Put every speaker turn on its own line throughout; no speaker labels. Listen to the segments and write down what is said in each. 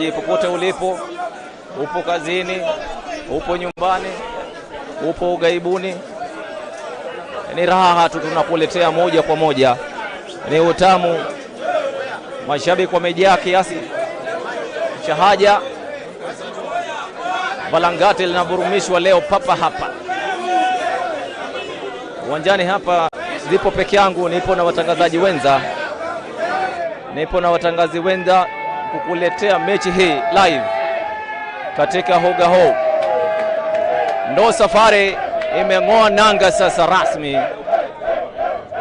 Popote ulipo, upo kazini, upo nyumbani, upo ugaibuni, ni raha tu tunakuletea moja kwa moja, ni utamu. Mashabiki wamejaa kiasi cha haja. Balangati linavurumishwa leo papa hapa uwanjani hapa. Nipo peke yangu, nipo na watangazaji wenza, nipo na watangazi wenza kukuletea mechi hii live katika Hoga Ho. Ndo safari imeng'oa nanga sasa rasmi,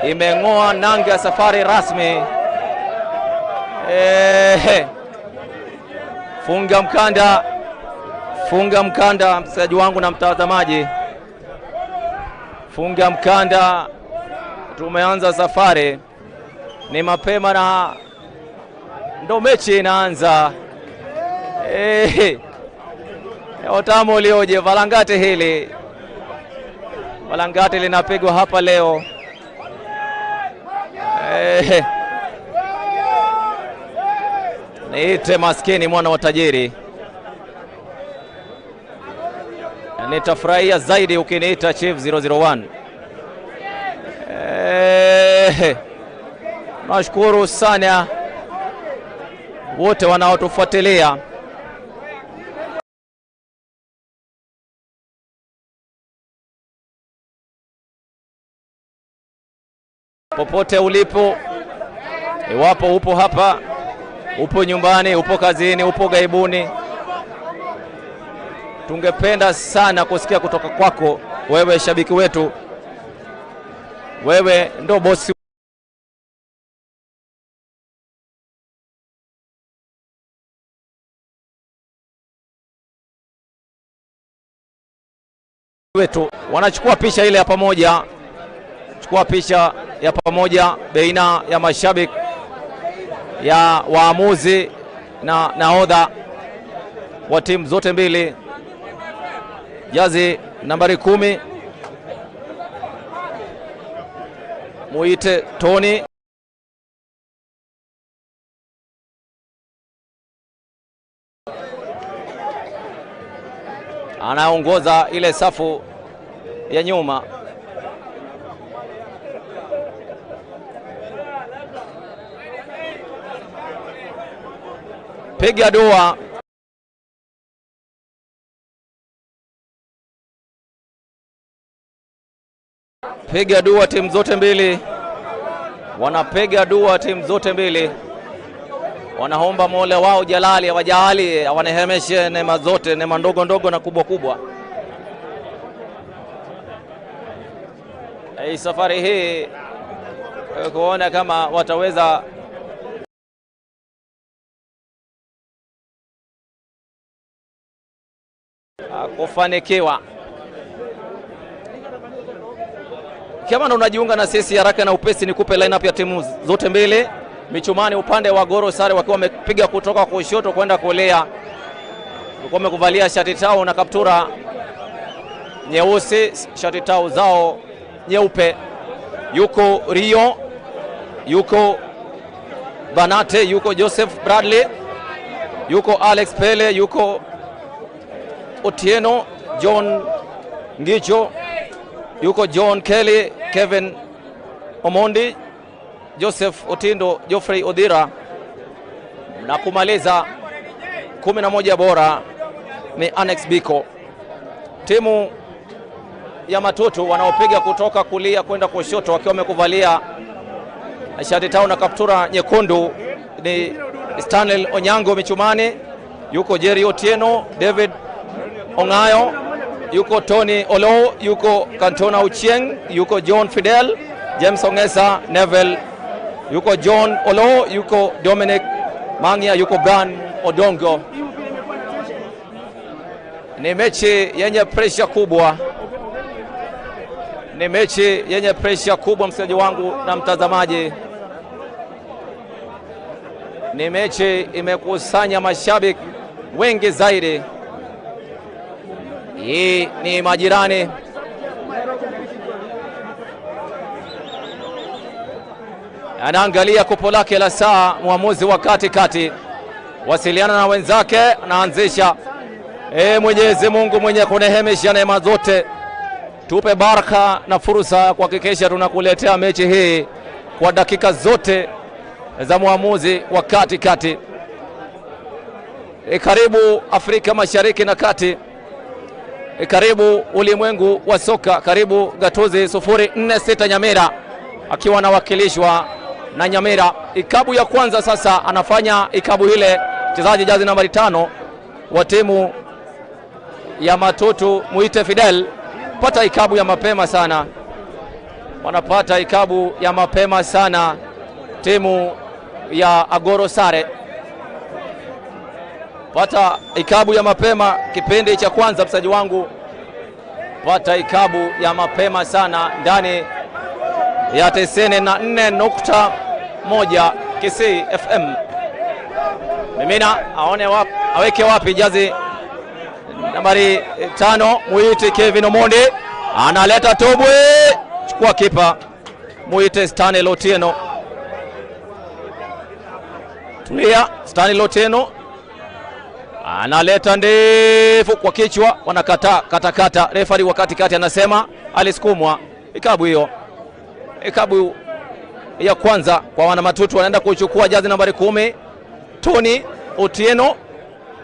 imeng'oa nanga safari rasmi. Funga mkanda, funga mkanda msikilizaji wangu na mtazamaji, funga mkanda. Tumeanza safari, ni mapema na ndo mechi inaanza. Utamu ulioje Balangati hili. Balangati linapigwa hapa leo. Niite maskini mwana wa tajiri, nitafurahia zaidi ukiniita Chief 001. Nashukuru sana wote wanaotufuatilia. Popote ulipo, iwapo upo hapa, upo nyumbani, upo kazini, upo gaibuni, tungependa sana kusikia kutoka kwako wewe shabiki wetu. Wewe ndo bosi wetu. Wanachukua picha ile ya pamoja, chukua picha ya pamoja baina ya mashabiki, ya waamuzi na nahodha wa timu zote mbili. Jazi nambari 10 muite Tony anaongoza ile safu ya nyuma. Piga dua, piga dua timu zote mbili, wanapiga dua timu zote mbili, wanaomba Mola wao Jalali awajalie, awanehemeshe neema zote, neema ndogo ndogo na kubwa kubwa. Safari hii kuona kama wataweza kufanikiwa. Kama unajiunga na sisi haraka na upesi, nikupe lineup ya timu zote mbili. Michumani upande wa Goro sare wakiwa wamepiga kutoka kushoto kwenda kulia, wakiwa wamekuvalia shati tao na kaptura nyeusi, shati tao zao nyeupe. Yuko Rio, yuko Banate, yuko Joseph Bradley, yuko Alex Pele, yuko Otieno, John Ngicho, yuko John Kelly, Kevin Omondi, Joseph Otindo, Geoffrey Odira. Na kumaliza 11 bora ni Annex Biko. Timu ya Matutu wanaopiga kutoka kulia kwenda kushoto wakiwa wamekuvalia shati tao na kaptura nyekundu ni Stanley Onyango michumani, yuko Jerry Otieno, David Ongayo, yuko Tony Olo, yuko Cantona Uchieng, yuko John Fidel, James Ongesa, Neville, yuko John Olo, yuko Dominic Mangia, yuko Brian Odongo. Ni mechi yenye pressure kubwa, ni mechi yenye pressure kubwa msikilizaji wangu na mtazamaji. Ni mechi imekusanya mashabiki wengi zaidi. Hii ni majirani. Anaangalia kopo lake la saa mwamuzi wa kati kati Wasiliana na wenzake, anaanzisha. Mwenyezi Mungu mwenye kunehemesha neema zote, tupe baraka na fursa ya kuhakikisha tunakuletea mechi hii kwa dakika zote za muamuzi wa kati kati. Karibu Afrika Mashariki na Kati, karibu ulimwengu wa soka, karibu gatuzi 046 Nyamira akiwa anawakilishwa na Nyamira. Ikabu ya kwanza sasa anafanya ikabu ile mchezaji jazi nambari 5 wa timu ya Matutu muite Fidel. Pata ikabu ya mapema sana, wanapata ikabu ya mapema sana timu ya Agoro Sare. Pata ikabu ya mapema kipindi cha kwanza, msaji wangu, pata ikabu ya mapema sana ndani ya 94.1 Kisii FM. Mimina aone wapi, aweke wapi jazi nambari 5 muite Kevin Omondi, analeta tobwe, chukua kipa muite Stanley Otieno. Tulia, Stanley Otieno analeta ndefu kwa kichwa, wanakataa katakata. Refari wa katikati anasema alisukumwa. Ikabu hiyo, ikabu ya kwanza kwa wana Matutu, wanaenda kuchukua jazi nambari 10 Tony Otieno.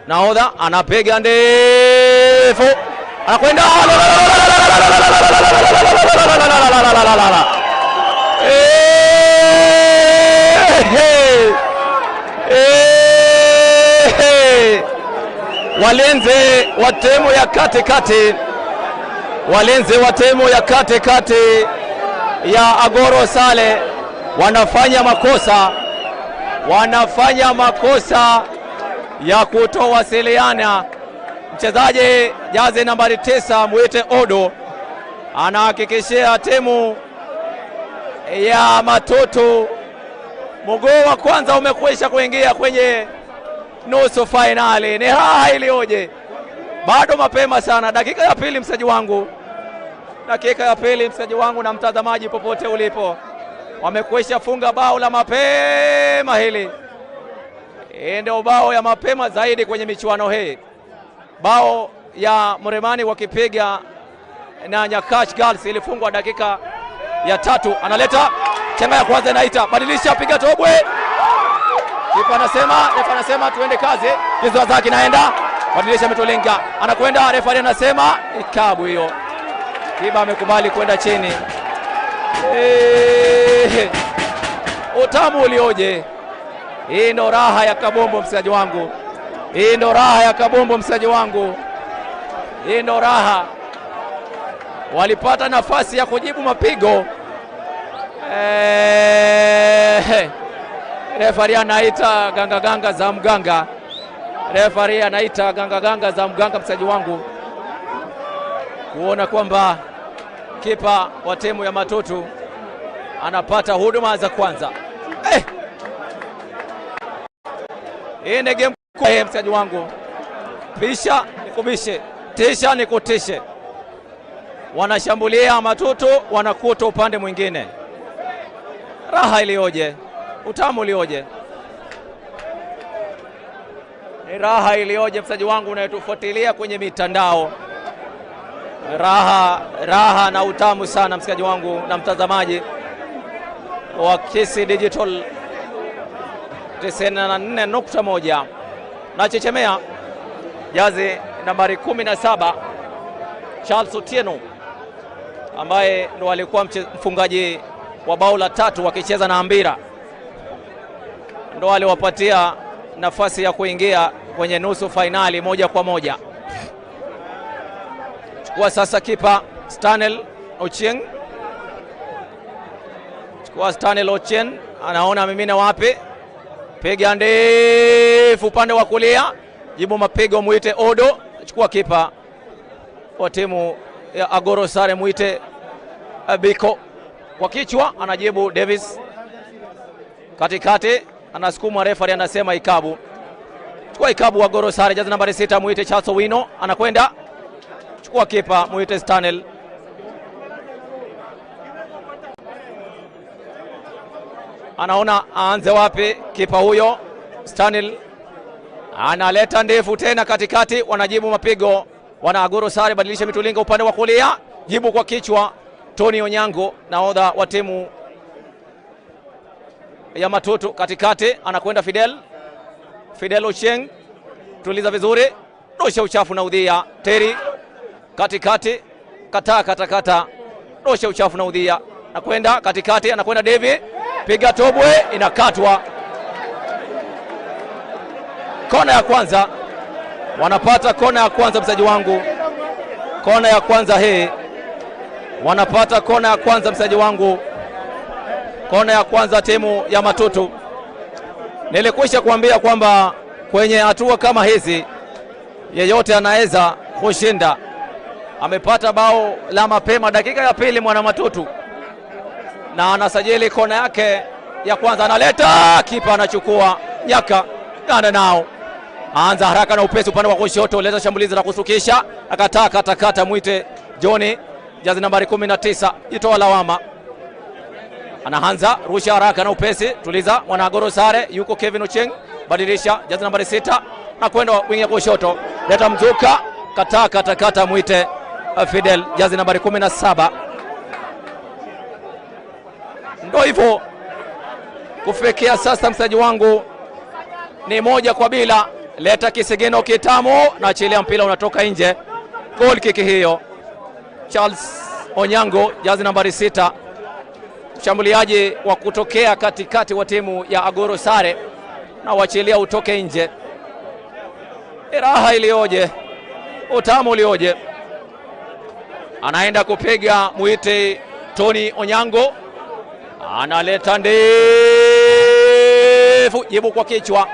Nahodha anapiga ndefu, anakwenda walinzi wa timu ya katikati, walinzi wa timu ya katikati ya Agoro Sale wanafanya makosa, wanafanya makosa ya kutowasiliana. Mchezaji jazi nambari 9 muite Odo anahakikishia timu ya Matutu mguu wa kwanza umekwisha kuingia kwenye nusu finali. Ni raha ilioje! Bado mapema sana, dakika ya pili msaji wangu, dakika ya pili msaji wangu na mtazamaji popote ulipo, wamekwisha funga bao la mapema hili. Ndio bao ya mapema zaidi kwenye michuano hii, bao ya Mremani wakipiga na Nyakach Girls ilifungwa dakika ya 3. Analeta chemba ya kwanza, inaita badilisha, piga tobwe, kipa anasema, refa anasema tuende kazi. Kizo zake naenda badilisha, ametulenga, anakwenda, refa anasema ikabu hiyo, kipa amekubali kwenda chini. Utamu ulioje! Hii ndo raha ya kabombo msaji wangu, hii ndo raha ya kabombo msaji wangu, hii ndo raha. Walipata nafasi ya kujibu mapigo. Refari anaita ganga ganga za mganga, refari anaita ganga ganga za mganga msaji wangu, kuona kwamba kipa wa timu ya Matutu anapata huduma za kwanza. Hii ni game kubwa msaji wangu, pisha nikubishe, tisha nikutishe. Wanashambulia Matutu, wanakuta upande mwingine. Raha ilioje, utamu ulioje! Ni raha ilioje msaji wangu unayetufuatilia kwenye mitandao. Raha, raha na utamu sana msikaji wangu na mtazamaji wa Kisii Digital 94.1. Na chechemea jazi nambari 17 Charles Otieno ambaye ndo alikuwa mfungaji wa bao la 3 wakicheza na Ambira, ndo aliwapatia nafasi ya kuingia kwenye nusu fainali moja kwa moja. Chukua sasa kipa Stanley Ochieng, chukua Stanley Ochieng, anaona mimina wapi, piga ndefu upande wa kulia, jibu mapigo muite Odo. Chukua kipa wa timu ya Agoro Sare muite Biko, kwa kichwa anajibu Davis, katikati anasukuma, refari anasema ikabu. Chukua ikabu wa Agoro Sare, jazi nambari 6 muite Charles Owino, anakwenda, chukua kipa muite Stanley. Anaona aanze wapi kipa huyo Stanley, Analeta ndefu tena katikati, wanajibu mapigo wana Agoro Sare. Badilisha mitulinga upande wa kulia, jibu kwa kichwa Tony Onyango, nahodha wa timu ya Matutu. Katikati anakwenda Fidel, Fidel Ochieng, tuliza vizuri, dosha uchafu na udhia. Terry katikati, kataa katakata, dosha uchafu na udhia, anakwenda katikati, anakwenda David, piga tobwe, inakatwa. Kona ya kwanza wanapata, kona ya kwanza msaji wangu, kona ya kwanza hii wanapata kona ya kwanza msaji wangu, kona ya kwanza timu ya Matutu. Nilikwisha kuambia kwamba kwenye hatua kama hizi yeyote anaweza kushinda. Amepata bao la mapema dakika ya pili mwana Matutu, na anasajili kona yake ya kwanza, analeta kipa anachukua nyaka ganda nao. Anza haraka na upesi upande wa kushoto, leta shambulizi la kusukisha, akataa katakata, mwite Johnny jazi nambari 19, jitoa lawama. Anaanza rusha haraka na upesi, tuliza mwana Agoro Sare, yuko Kevin Ochieng, badilisha jazi nambari 6 na kwenda wingi ya kushoto, leta mzuka, kataa katakata, mwite Fidel jazi nambari 17. Ndio hivyo kufikia sasa msaji wangu ni 1-0. Leta kisigino kitamu na achilia mpira unatoka nje. Goal kick hiyo. Charles Onyango jazi nambari 6, mshambuliaji wa kutokea katikati wa timu ya Agoro Sare, na uachilia utoke nje. Raha ilioje, utamu ulioje. Anaenda kupiga mwite Tony Onyango, analeta ndefu, jibu kwa kichwa,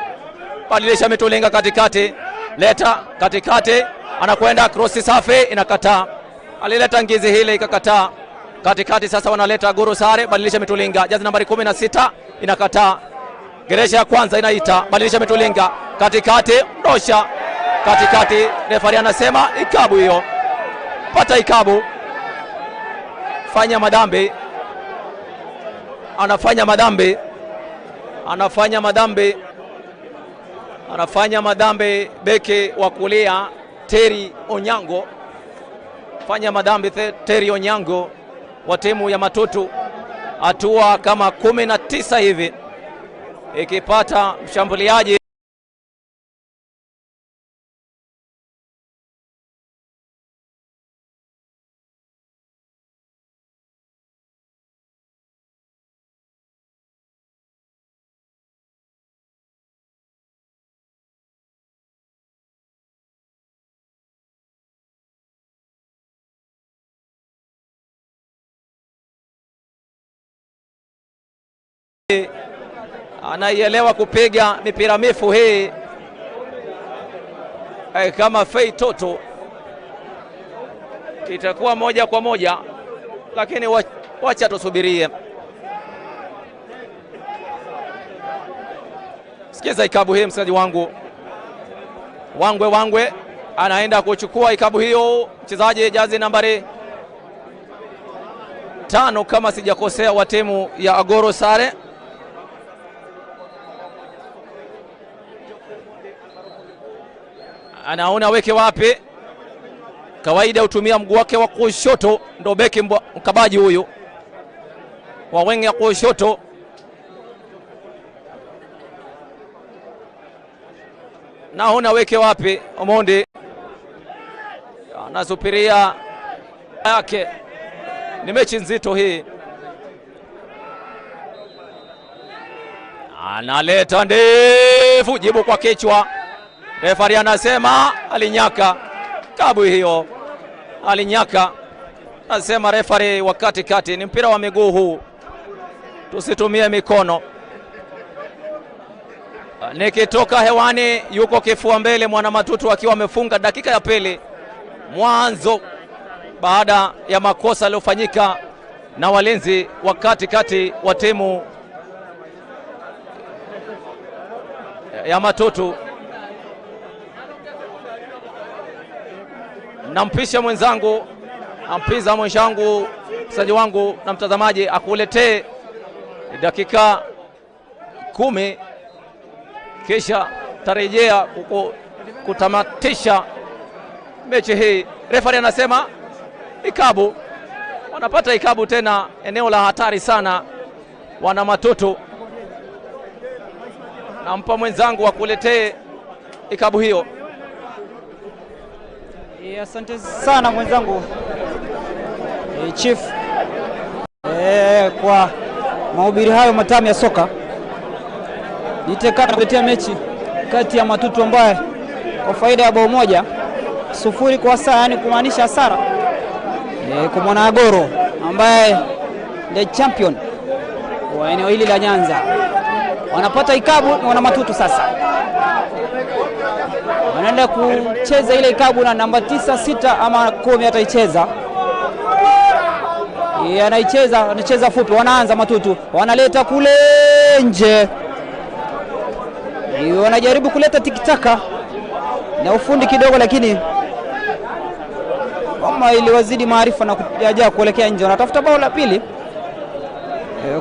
badilisha mitulinga katikati, leta katikati, anakwenda cross safi, inakataa. Alileta ngizi hile ikakataa. Katikati sasa wanaleta Agoro Sare, badilisha mitulinga, jazi nambari 16 inakataa. Geresha ya kwanza inaita, badilisha mitulinga katikati, ndosha katikati, refari anasema ikabu hiyo, pata ikabu, fanya madhambi, anafanya madhambi, anafanya madhambi, anafanya madhambi beki wa kulia Terry Onyango, fanya madhambi Terry Onyango wa timu ya Matutu. Hatua kama 19 hivi ikipata mshambuliaji anaielewa kupiga mipira mifu hii kama Fei Toto, itakuwa 1-1, lakini wacha tusubirie. Sikiza ikabu hii msikilizaji wangu. Wangwe Wangwe anaenda kuchukua ikabu hiyo, mchezaji jazi nambari 5 kama sijakosea wa timu ya Agoro Sare. Anaona weke wapi, kawaida hutumia mguu wake wa kushoto, ndo beki mkabaji huyu wa wenge ya kushoto. Naona weke wapi, Omondi anasupiria yake. Ni mechi nzito hii. Analeta ndefu, jibu kwa kichwa. Refari anasema alinyaka kabu hiyo, alinyaka. Anasema refari wa katikati, ni mpira wa miguu huu, tusitumie mikono. Nikitoka hewani, yuko kifua mbele mwana Matutu akiwa amefunga dakika ya pili mwanzo, baada ya makosa yaliyofanyika na walinzi wa katikati wa timu ya Matutu. Nampisha mwenzangu, nampiza mwenzangu, msaji wangu na mtazamaji akuletee dakika 10 kisha Tarejea kutamatisha mechi hii. Refari anasema ikabu. Wanapata ikabu tena, eneo la hatari sana wana Matutu. Nampa mwenzangu akuletee ikabu hiyo.
Asante sana mwenzangu Chief kwa mahubiri hayo matamu ya soka. Nitekata kuletea mechi kati ya Matutu ambaye kwa faida ya bao 1-0 kwa saa, yani kumaanisha hasara kwa Mwanagoro ambaye ndiye champion wa eneo hili la Nyanza. Wanapata ikabu wana Matutu sasa. Wanaenda kucheza ile ikabu na namba 9, 6 ama 10 ataicheza. Anaicheza, anacheza fupi. Wanaanza Matutu, wanaleta kule nje. Wanajaribu kuleta tikitaka na ufundi kidogo, lakini kama iliwazidi maarifa na kujaja kuelekea nje. Wanatafuta bao la pili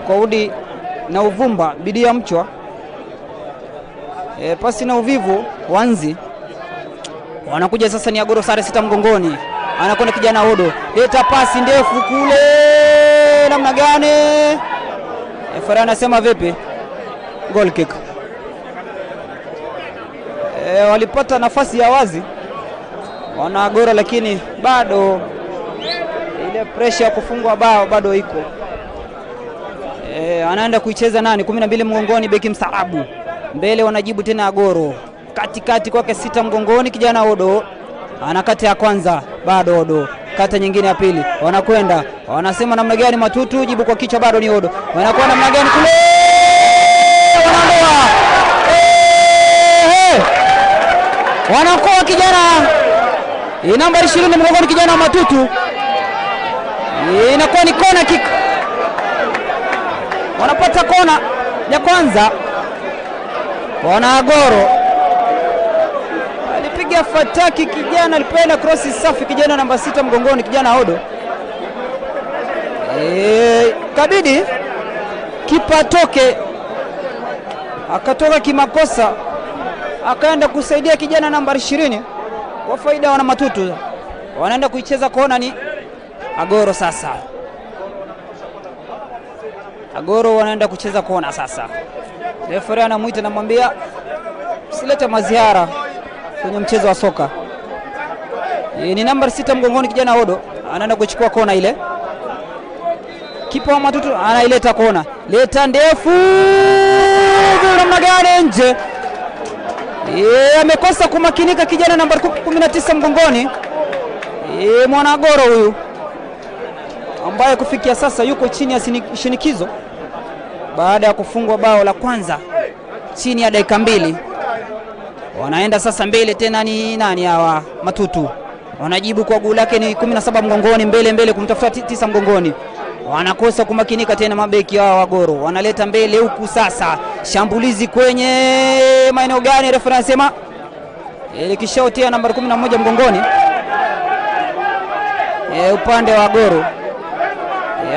kwa udi na uvumba, bidii ya mchwa, pasi na uvivu wanzi. Wanakuja sasa ni Agoro sare 6 mgongoni. Anakwenda kijana Odo. Leta pasi ndefu kule, namna gani? Farah anasema vipi? Goal kick. Walipata nafasi ya wazi wana Agoro, lakini bado ile pressure ya kufungwa bao bado iko. Anaenda kuicheza nani? 12 mgongoni, beki mstaarabu. Mbele wanajibu tena Agoro. Katikati kwake 6 mgongoni kijana Odo. Anakata ya kwanza, bado Odo. Kata nyingine ya pili. Wanakwenda. Wanasema namna gani Matutu, jibu kwa kichwa bado ni Odo. Wanakuwa namna gani kule? Wanaondoa. Wanakoa kijana. Namba 20 mgongoni kijana Matutu. Inakuwa ni kona kick. Wanapata kona ya kwanza. Wana Agoro alipiga fataki kijana, alipenda cross safi kijana namba 6 mgongoni kijana Odo. Kabidi kipa toke, akatoka kimakosa akaenda kusaidia kijana namba 20 kwa faida wana Matutu. Wanaenda kuicheza kona ni Agoro sasa. Agoro wanaenda kucheza kona sasa. Referee anamuita, anamwambia usilete maziara kwenye mchezo wa soka. Ni namba 6 mgongoni kijana Odo anaenda kuchukua kona ile. Kipa wa Matutu anaileta kona. Leta ndefu. Namna gani nje? Amekosa kumakinika kijana namba 19 mgongoni. Mwanagoro huyu ambaye kufikia sasa yuko chini ya shinikizo baada ya kufungwa bao la kwanza chini ya dakika 2. Wanaenda sasa mbele tena ni nani hawa Matutu. Wanajibu kwa goli lake ni 17 mgongoni, mbele mbele kumtafuta 9 mgongoni. Wanakosa kumakinika tena mabeki hawa Wagoro. Wanaleta mbele huku sasa. Shambulizi kwenye maeneo gani? Refa anasema ilikishautia namba 11 mgongoni. Upande wa Goro.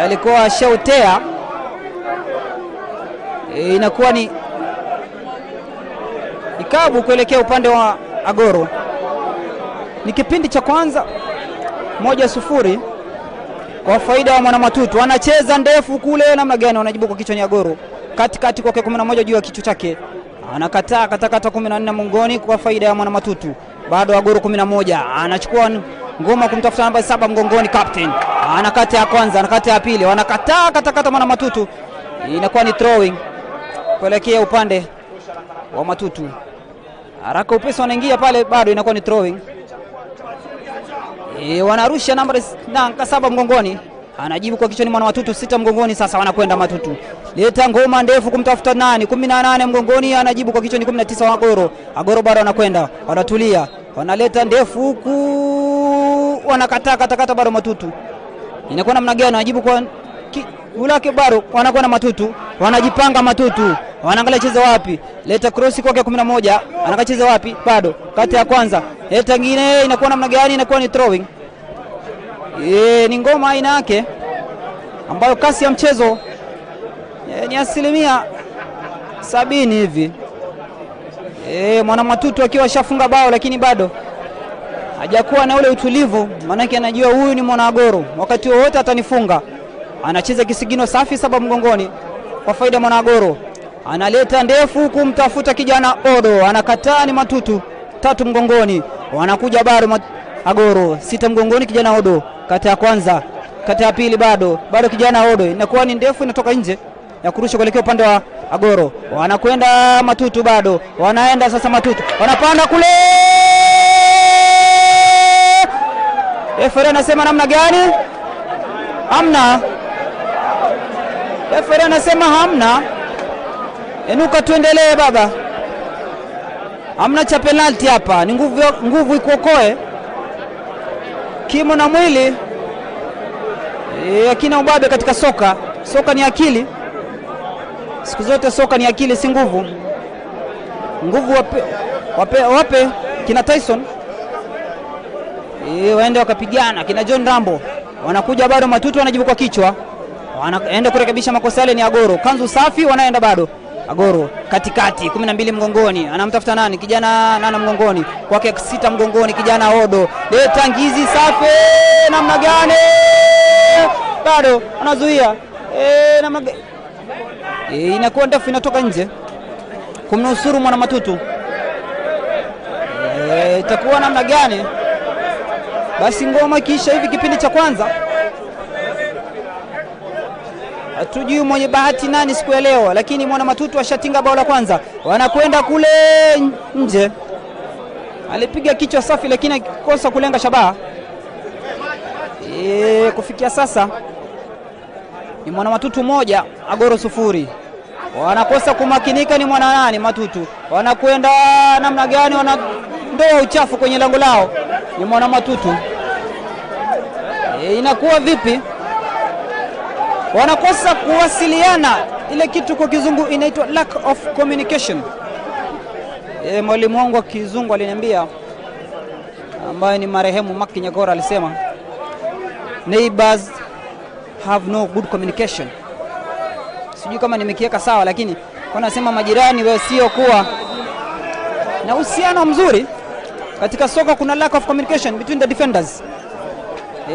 Alikuwa shautea. Inakuwa ni ikabu kuelekea upande wa Agoro. Ni kipindi cha kwanza 1-0 kwa faida wa Mwanamatutu. Anacheza ndefu kule namna gani? Wanajibu kwa kichwa ni Agoro. Katikati kwake 11 juu ya kichwa chake. Anakataa katakata 14 mgongoni kwa faida ya Mwanamatutu. Bado Agoro 11 anachukua ngoma kumtafuta namba 7 mgongoni captain. Anakata ya kwanza, anakata ya pili. Wanakataa katakata Mwanamatutu. Inakuwa ni throwing kuelekea upande wa Matutu. Haraka upesi wanaingia pale, bado inakuwa ni throwing. Wanarusha namba 7 mgongoni. Anajibu kwa kichwa ni Mwanamatutu, 6 mgongoni. Sasa wanakwenda Matutu. Leta ngoma ndefu kumtafuta nani? 18 mgongoni, anajibu kwa kichwa ni 19 wa Agoro. Agoro bado wanakwenda, wanatulia. Wanaleta ndefu huku, wanakataa katakata bado Matutu. Inakuwa namna gani? Anajibu kwa ulake bado wanakuwa na Matutu, wanajipanga Matutu. Wanaangalia cheza wapi? Leta cross kwake 11, anakacheza wapi? Bado kati ya kwanza. Leta nyingine, inakuwa namna gani? Inakuwa ni throwing. Ni ngoma aina yake ambayo kasi ya mchezo ni 70% hivi. Mwana Matutu akiwa ashafunga bao lakini bado hajakuwa na ule utulivu, maanake anajua huyu ni mwana Agoro, wakati wowote atanifunga. Anacheza kisigino safi, 7 mgongoni kwa faida mwana Agoro. Analeta ndefu kumtafuta kijana Odo, anakataa, ni Matutu. 3 mgongoni, wanakuja bado Agoro. 6 mgongoni kijana Odo, kata ya kwanza, kata ya pili bado kijana Odo, inakuwa ni ndefu, inatoka nje ya kurusha kuelekea upande wa Agoro. Wanakwenda Matutu bado, wanaenda sasa Matutu, wanapanda kule. Referee anasema namna gani? Hamna. Referee anasema hamna. Enuka tuendelee baba. Hamna cha penalty hapa, ni nguvu ikuokoe. Kimo na mwili akina ubabe katika soka. Soka ni akili. Siku zote soka ni akili, si nguvu. Nguvu wape kina Tyson. Waende wakapigana kina John Rambo. Wanakuja bado Matutu wanajibu kwa kichwa. Wanaenda kurekebisha makosa yale, ni Agoro. Kanzu safi, wanaenda bado. Agoro katikati, 12 mgongoni, anamtafuta nani? Kijana nana mgongoni. Kwake 6 mgongoni kijana Odo. Leta ngizi safi, namna gani? Bado anazuia. Namna inakuwa ndefu, inatoka nje. Kumnusuru mwana Matutu. Itakuwa namna gani? Basi ngoma kisha hivi kipindi cha kwanza. Hatujui mwenye bahati nani siku ya leo, lakini mwana Matutu ashatinga bao la kwanza. Wanakwenda kule nje. Alipiga kichwa safi lakini akikosa kulenga shabaha. Kufikia sasa ni mwana Matutu 1, Agoro 0. Wanakosa kumakinika, ni mwana nani? Matutu. Wanakwenda namna gani? Wanandoa uchafu kwenye lango lao. Ni mwana Matutu. Inakuwa vipi? Wanakosa kuwasiliana, ile kitu kwa kizungu inaitwa lack of communication. Mwalimu wangu wa kizungu aliniambia, ambaye ni marehemu Maki Nyagora, alisema neighbors have no good communication. Sijui kama nimekiweka sawa, lakini kwa nasema majirani wao sio kuwa na uhusiano mzuri. Katika soka kuna lack of communication between the defenders.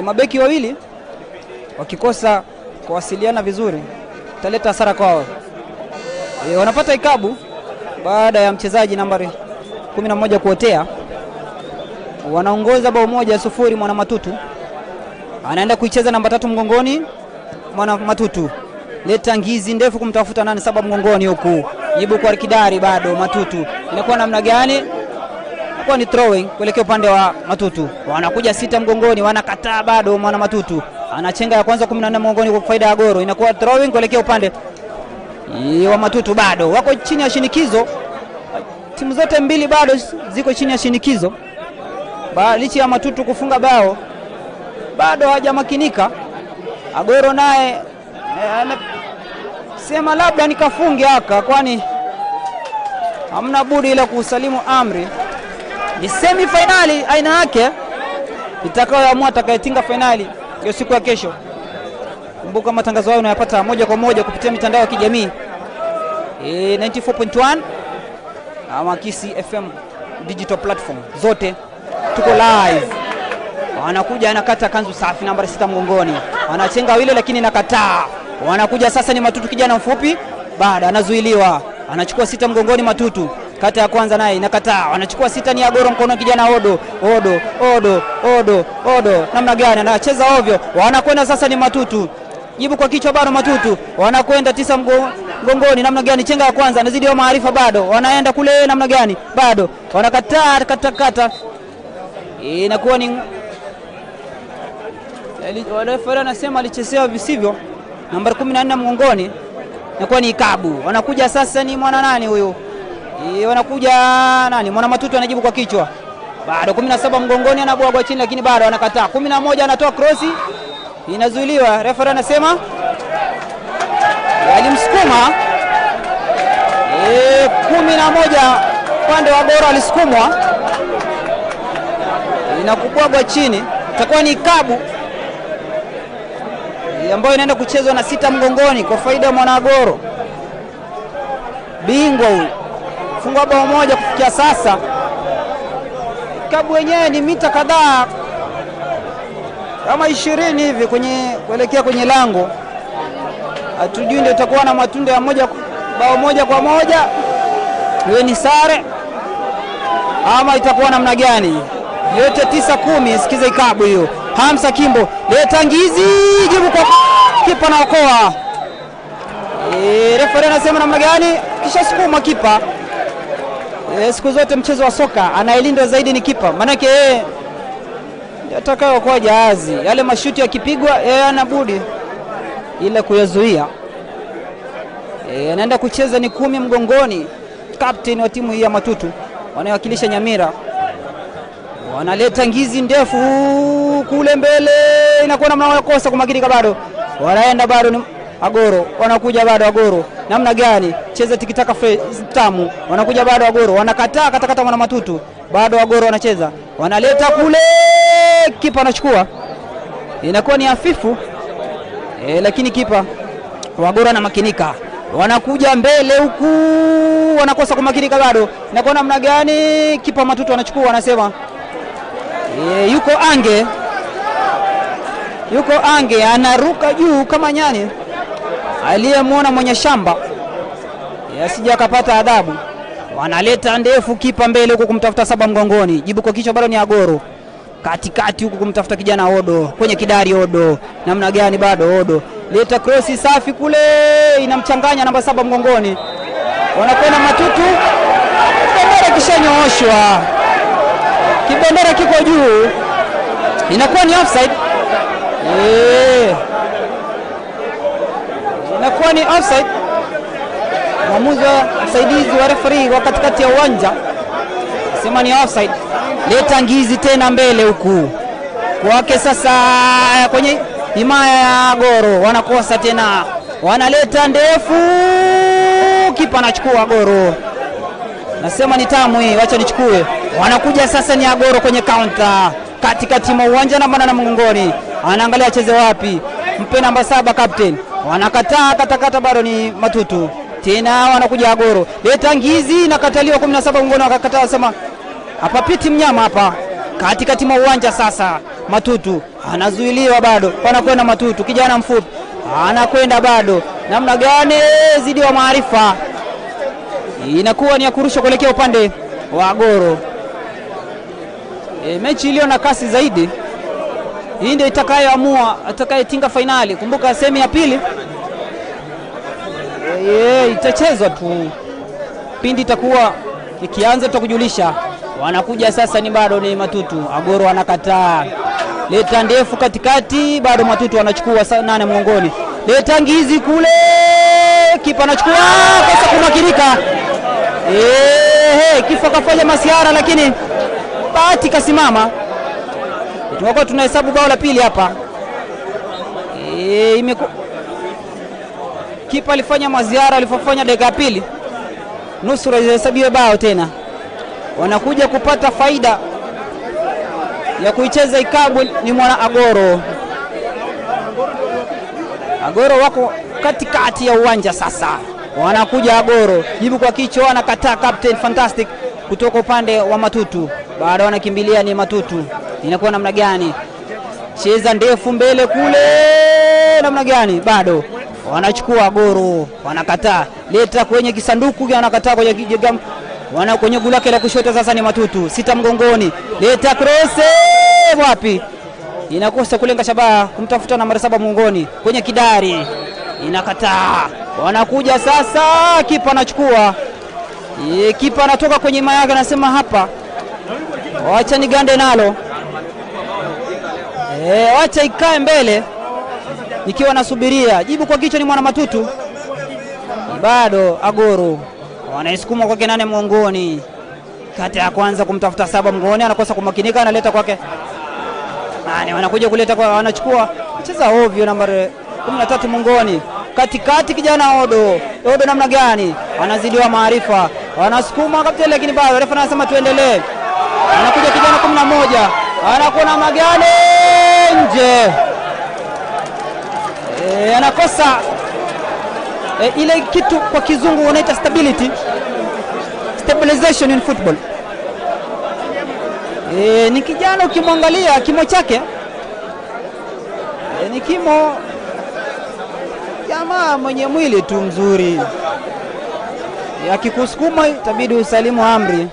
Mabeki wawili wakikosa kuwasiliana vizuri italeta hasara kwao. Wanapata ikabu baada ya mchezaji nambari 11 kuotea. Wanaongoza bao 1-0 mwana Matutu. Anaenda kuicheza namba 3 mgongoni mwana Matutu. Leta ngizi ndefu kumtafuta nani? 7 mgongoni huku. Jibu kwa Kidari bado Matutu. Inakuwa namna gani? Inakuwa ni throwing kuelekea upande wa Matutu. Wanakuja 6 mgongoni, wanakataa bado mwana Matutu. Anachenga ya kwanza 14 mgongoni kwa faida ya Agoro. Inakuwa throwing kuelekea upande wa Matutu bado. Wako chini ya shinikizo. Timu zote mbili bado ziko chini ya shinikizo. Licha ya Matutu kufunga bao bado hajamakinika. Agoro naye sema labda nikafunge haka, kwani hamna budi ila kusalimu amri. Ni semi finali aina yake itakayoamua atakayetinga finali hiyo siku ya kesho. Kumbuka matangazo hayo unayapata moja kwa moja kupitia mitandao ya kijamii 94.1 ama Kisii FM digital platform zote tuko live. Wanakuja anakata kanzu safi nambari 6 mgongoni. Anachenga wile lakini nakataa. Wanakuja sasa ni Matutu kijana mfupi, baada anazuiliwa. Anachukua 6 mgongoni Matutu. Kata ya kwanza naye inakataa. Wanachukua 6 ni Agoro mkono kijana Odo. Odo, Odo, Odo, Odo. Namna gani anacheza ovyo. Wanakwenda sasa ni Matutu. Jibu kwa kichwa bado Matutu. Wanakwenda 9 mgongoni namna gani? Chenga ya kwanza anazidi maarifa bado. Wanaenda kule namna gani? Bado. Wanakataa kata kata. Inakuwa ni refa anasema alichezea visivyo. Nambari 14 mgongoni inakuwa ni Ikabu. Wanakuja sasa ni mwana nani huyu? Wanakuja nani? Mwana Matutu anajibu kwa kichwa. Bado 17 mgongoni anabwagwa chini lakini bado anakataa. 11 anatoa krosi inazuiliwa. Refa anasema alimsukuma. 11 upande wa Goro alisukumwa. Inakubwagwa chini. Itakuwa ni Ikabu ambayo inaenda kuchezwa na 6 mgongoni kwa faida ya Mwanagoro. Bingwa huyu. Wamefungua bao moja kufikia sasa. Kabu wenyewe ni mita kadhaa kama 20 hivi kwenye kuelekea kwenye lango. Hatujui ndio itakuwa na matunda ya bao 1-1, iwe ni sare ama itakuwa namna gani. Yote 9-10. Sikiza ikabu hiyo. Hamsa Kimbo leta ngizi, jibu kwa kipa na okoa. Refa anasema namna gani? Kisha sukuma kipa. Siku zote mchezo wa soka anayelinda zaidi ni kipa, maanake yeye ndiye atakayeokoa jahazi. Yale mashuti yakipigwa yeye anabudi ila kuyazuia. Anaenda kucheza ni 10 mgongoni, captain wa timu hii ya Matutu wanayowakilisha Nyamira. Wanaleta ngizi ndefu kule mbele, inakuwa namna wakosa kumakinika bado. Wanaenda bado ni Agoro, wanakuja bado Agoro. Namna gani? Cheza tikitaka tamu. Wanakuja bado Agoro, wanakataa katakata mwana Matutu. Bado Agoro wanacheza. Wanaleta kule, kipa anachukua. Inakuwa ni hafifu. Lakini kipa wa Agoro anamakinika. Wanakuja mbele huku, wanakosa kumakinika bado. Inakuwa namna gani? Kipa Matutu anachukua, anasema yuko ange. Yuko ange, anaruka juu kama nyani aliyemwona mwenye shamba asije akapata adhabu. Wanaleta ndefu kipa mbele huku kumtafuta 7 mgongoni. Jibu kwa kichwa bado ni Agoro. Katikati huku kumtafuta kijana Odo kwenye kidari. Odo namna gani? Bado Odo leta krosi safi kule, inamchanganya namba 7 mgongoni. Wanakwenda Matutu, bendera kishanyooshwa, kibendera kiko juu, inakuwa ni offside. Inakuwa ni offside. Mwamuzi msaidizi wa referee wa katikati ya uwanja sema ni offside. Leta ngizi tena mbele huku kwake sasa kwenye himaya ya Agoro, wanakosa tena, wanaleta ndefu, kipa anachukua Agoro. Nasema ni tamu hii, wacha nichukue. Wanakuja sasa ni Agoro kwenye counter katikati mwa uwanja, namba 8 mgongoni, anaangalia acheze wapi, mpe namba 7 captain. Wanakataa katakata, bado ni Matutu tena, wanakuja Agoro, leta ngizi, inakataliwa 17 mgongoni, wakakataa, sema hapa piti mnyama hapa. Katikati mwa uwanja sasa Matutu anazuiliwa bado, wanakwenda Matutu, kijana mfupi anakwenda bado, namna gani? Zidi wa maarifa, inakuwa ni ya kurusha kuelekea upande wa Agoro. Mechi iliyo na kasi zaidi hii ndio itakayoamua atakayetinga finali. Kumbuka semi ya pili itachezwa tu pindi itakuwa ikianza, tutakujulisha. Wanakuja sasa ni bado ni Matutu, Agoro anakataa, leta ndefu katikati, bado Matutu anachukua 8 mgongoni, leta ngizi kule, kipa anachukua, kosa kumakinika. Kifa kafanya masiara, lakini bahati kasimama. Tunakuwa tunahesabu bao la pili hapa. Kipa alifanya maziara alifanya dakika ya pili, nusura ihesabiwe bao tena. Wanakuja kupata faida ya kuicheza ikabu ni mwana Agoro. Agoro wako katikati ya uwanja sasa. Wanakuja Agoro, jibu kwa kichwa, anakataa Captain Fantastic kutoka upande wa Matutu. Baada wanakimbilia ni Matutu. Inakuwa namna gani? Cheza ndefu mbele kule, namna gani? Bado wanachukua Agoro, wanakataa. Leta kwenye kisanduku, wanakataa kwenye kijigam. Wana kwenye gula lake la kushoto sasa ni Matutu, 6 mgongoni. Leta cross wapi? Inakosa kulenga shabaha, kumtafuta namba 7 mgongoni kwenye kidari. Inakataa. Wanakuja sasa, kipa anachukua. Kipa anatoka kwenye himaya yake, anasema hapa wacha nigande nalo. Wacha ikae mbele nikiwa nasubiria. Jibu kwa kichwa ni mwana Matutu. Bado Agoro wanaisukuma kwake 8 mgongoni. Kata ya kwanza kumtafuta 7 mgongoni, anakosa kumakinika, analeta kwake 8. Wanakuja kuleta kwa, wanachukua cheza ovyo nambari 13 mgongoni. Katikati kijana Odo. Odo namna gani? Anazidiwa maarifa. Wanasukuma kapteni, lakini bado refa anasema tuendelee. Anakuja kijana 11. Anakuwa na magane nje. Anakosa ile kitu kwa kizungu wanaita stability. Mobilization in football. Ni kijana ukimwangalia kimo chake ni kimo jamaa mwenye mwili tu mzuri. Akikusukuma itabidi usalimu amri.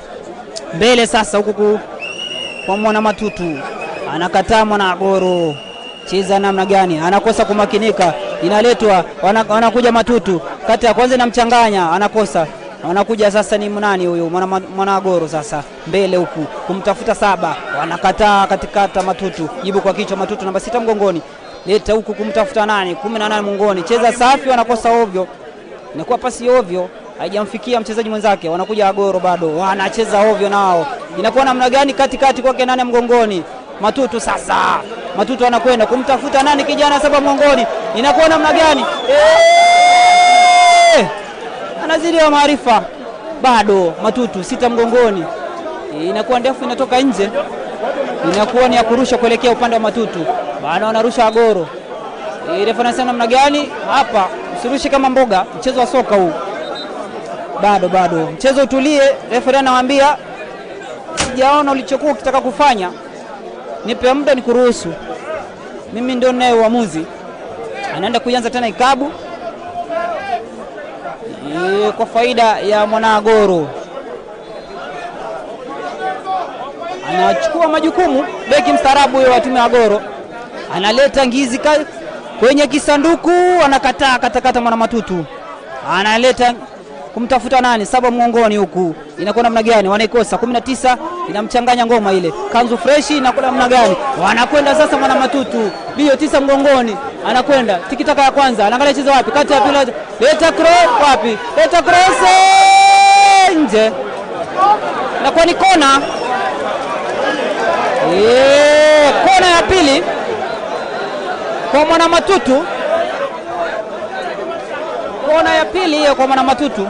Mbele sasa huku kwa Mwana Matutu, anakataa Mwana Agoro. Cheza namna gani? Anakosa kumakinika, inaletwa, wanakuja Matutu, kati ya kwanza inamchanganya, anakosa. Wanakuja sasa ni nani huyu Mwana Agoro sasa mbele huku kumtafuta saba, wanakataa katikata Matutu, jibu kwa kichwa Matutu namba 6 mgongoni. Leta huku kumtafuta nani 18 mgongoni. Cheza safi, wanakosa ovyo. Inakuwa pasi ovyo, haijamfikia mchezaji mwenzake. Wanakuja Agoro bado, wanacheza ovyo nao. Inakuwa namna gani katikati kwake nane mgongoni. Matutu sasa. Matutu anakwenda kumtafuta nani kijana saba mgongoni. Inakuwa namna gani? Anazidi wa maarifa. Bado Matutu 6 mgongoni. Inakuwa ndefu, inatoka nje. Inakuwa ni ya kurusha kuelekea upande wa Matutu. Bado wanarusha Agoro. Refa anasema namna gani? Hapa usirushi kama mboga, mchezo wa soka huu. Bado mchezo utulie. Refa anawaambia sijaona ulichokuwa ukitaka kufanya. Nipe muda nikuruhusu. Mimi ndio ninaye uamuzi. Anaenda kuanza tena ikabu. Kwa faida ya Mwana Agoro. Anachukua majukumu beki mstaarabu huyo wa timu ya Agoro. Analeta ngizi kwenye kisanduku, anakataa katakata Mwana Matutu. Analeta kumtafuta nani saba mgongoni huku. Inakuwa namna gani? Wanaikosa 19, inamchanganya ngoma ile. Kanzu fresh inakuwa namna gani? Wanakwenda sasa Mwana Matutu. Bio 9 mgongoni, anakwenda tikitaka ya kwanza, anaangalia cheza wapi? Kati ya pili, leta cross wapi? Leta cross nje. Inakuwa ni kona. Kona ya pili kwa Mwana Matutu. Kona ya pili hiyo kwa Mwana Matutu.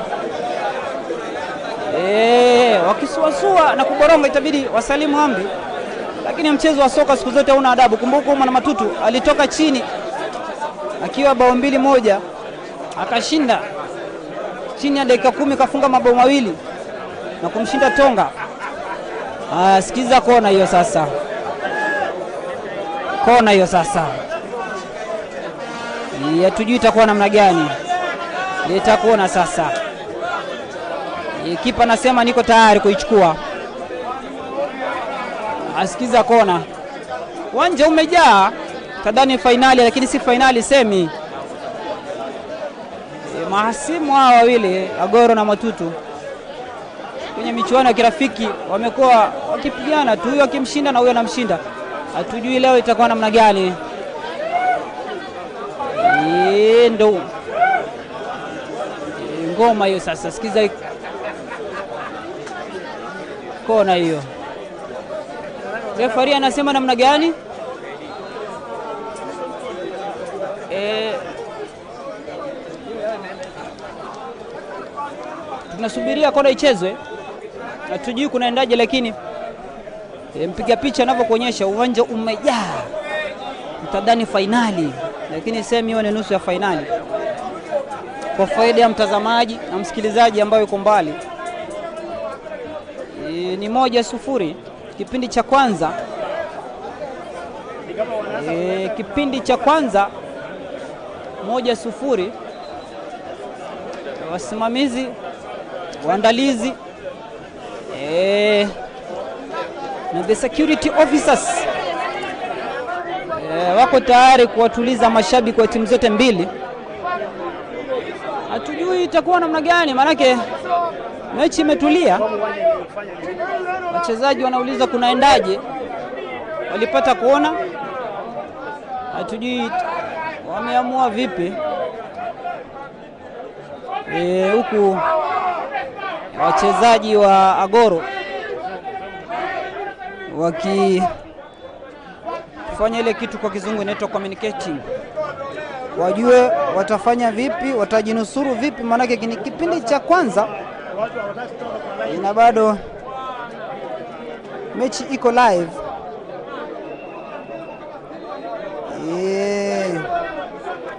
Wakisuasua na kuboronga itabidi wasalimu amri. Lakini mchezo wa soka siku zote hauna adabu. Kumbuka Mwana Matutu alitoka chini akiwa bao 2-1 akashinda chini ya dakika 10, kafunga mabao 2 na kumshinda Tonga. Sikiza kona hiyo sasa. Kona hiyo sasa. Hatujui itakuwa namna gani. Leta kona sasa. Kipa anasema niko tayari kuichukua. Asikiza kona. Uwanja umejaa. Tadani finali, lakini si finali, semi. Mahasimu hawa wawili Agoro na Matutu kwenye michuano ya kirafiki wamekuwa wakipigana tu, huyo akimshinda na huyo anamshinda. Hatujui leo itakuwa namna gani. Ndo ngoma hiyo sasa. Sikiza kona hiyo. Referee anasema namna gani? Tunasubiria kona ichezwe. Hatujui kunaendaje, lakini mpiga picha anavyokuonyesha uwanja umejaa. Mtadani finali, lakini semi hiyo ni nusu ya finali. Kwa faida ya mtazamaji na msikilizaji ambaye yuko mbali. Ni 1-0 kipindi cha kwanza. Kipindi cha kwanza 1-0. Wasimamizi, waandalizi, na the security officers wako tayari kuwatuliza mashabiki wa timu zote mbili. Hatujui itakuwa namna gani, maanake mechi imetulia. Wachezaji wanauliza kunaendaje, walipata kuona, hatujui wameamua vipi. Huku wachezaji wa Agoro wakifanya ile kitu kwa kizungu inaitwa communicating, wajue watafanya vipi, watajinusuru vipi, maanake ni kipindi cha kwanza na bado mechi iko live.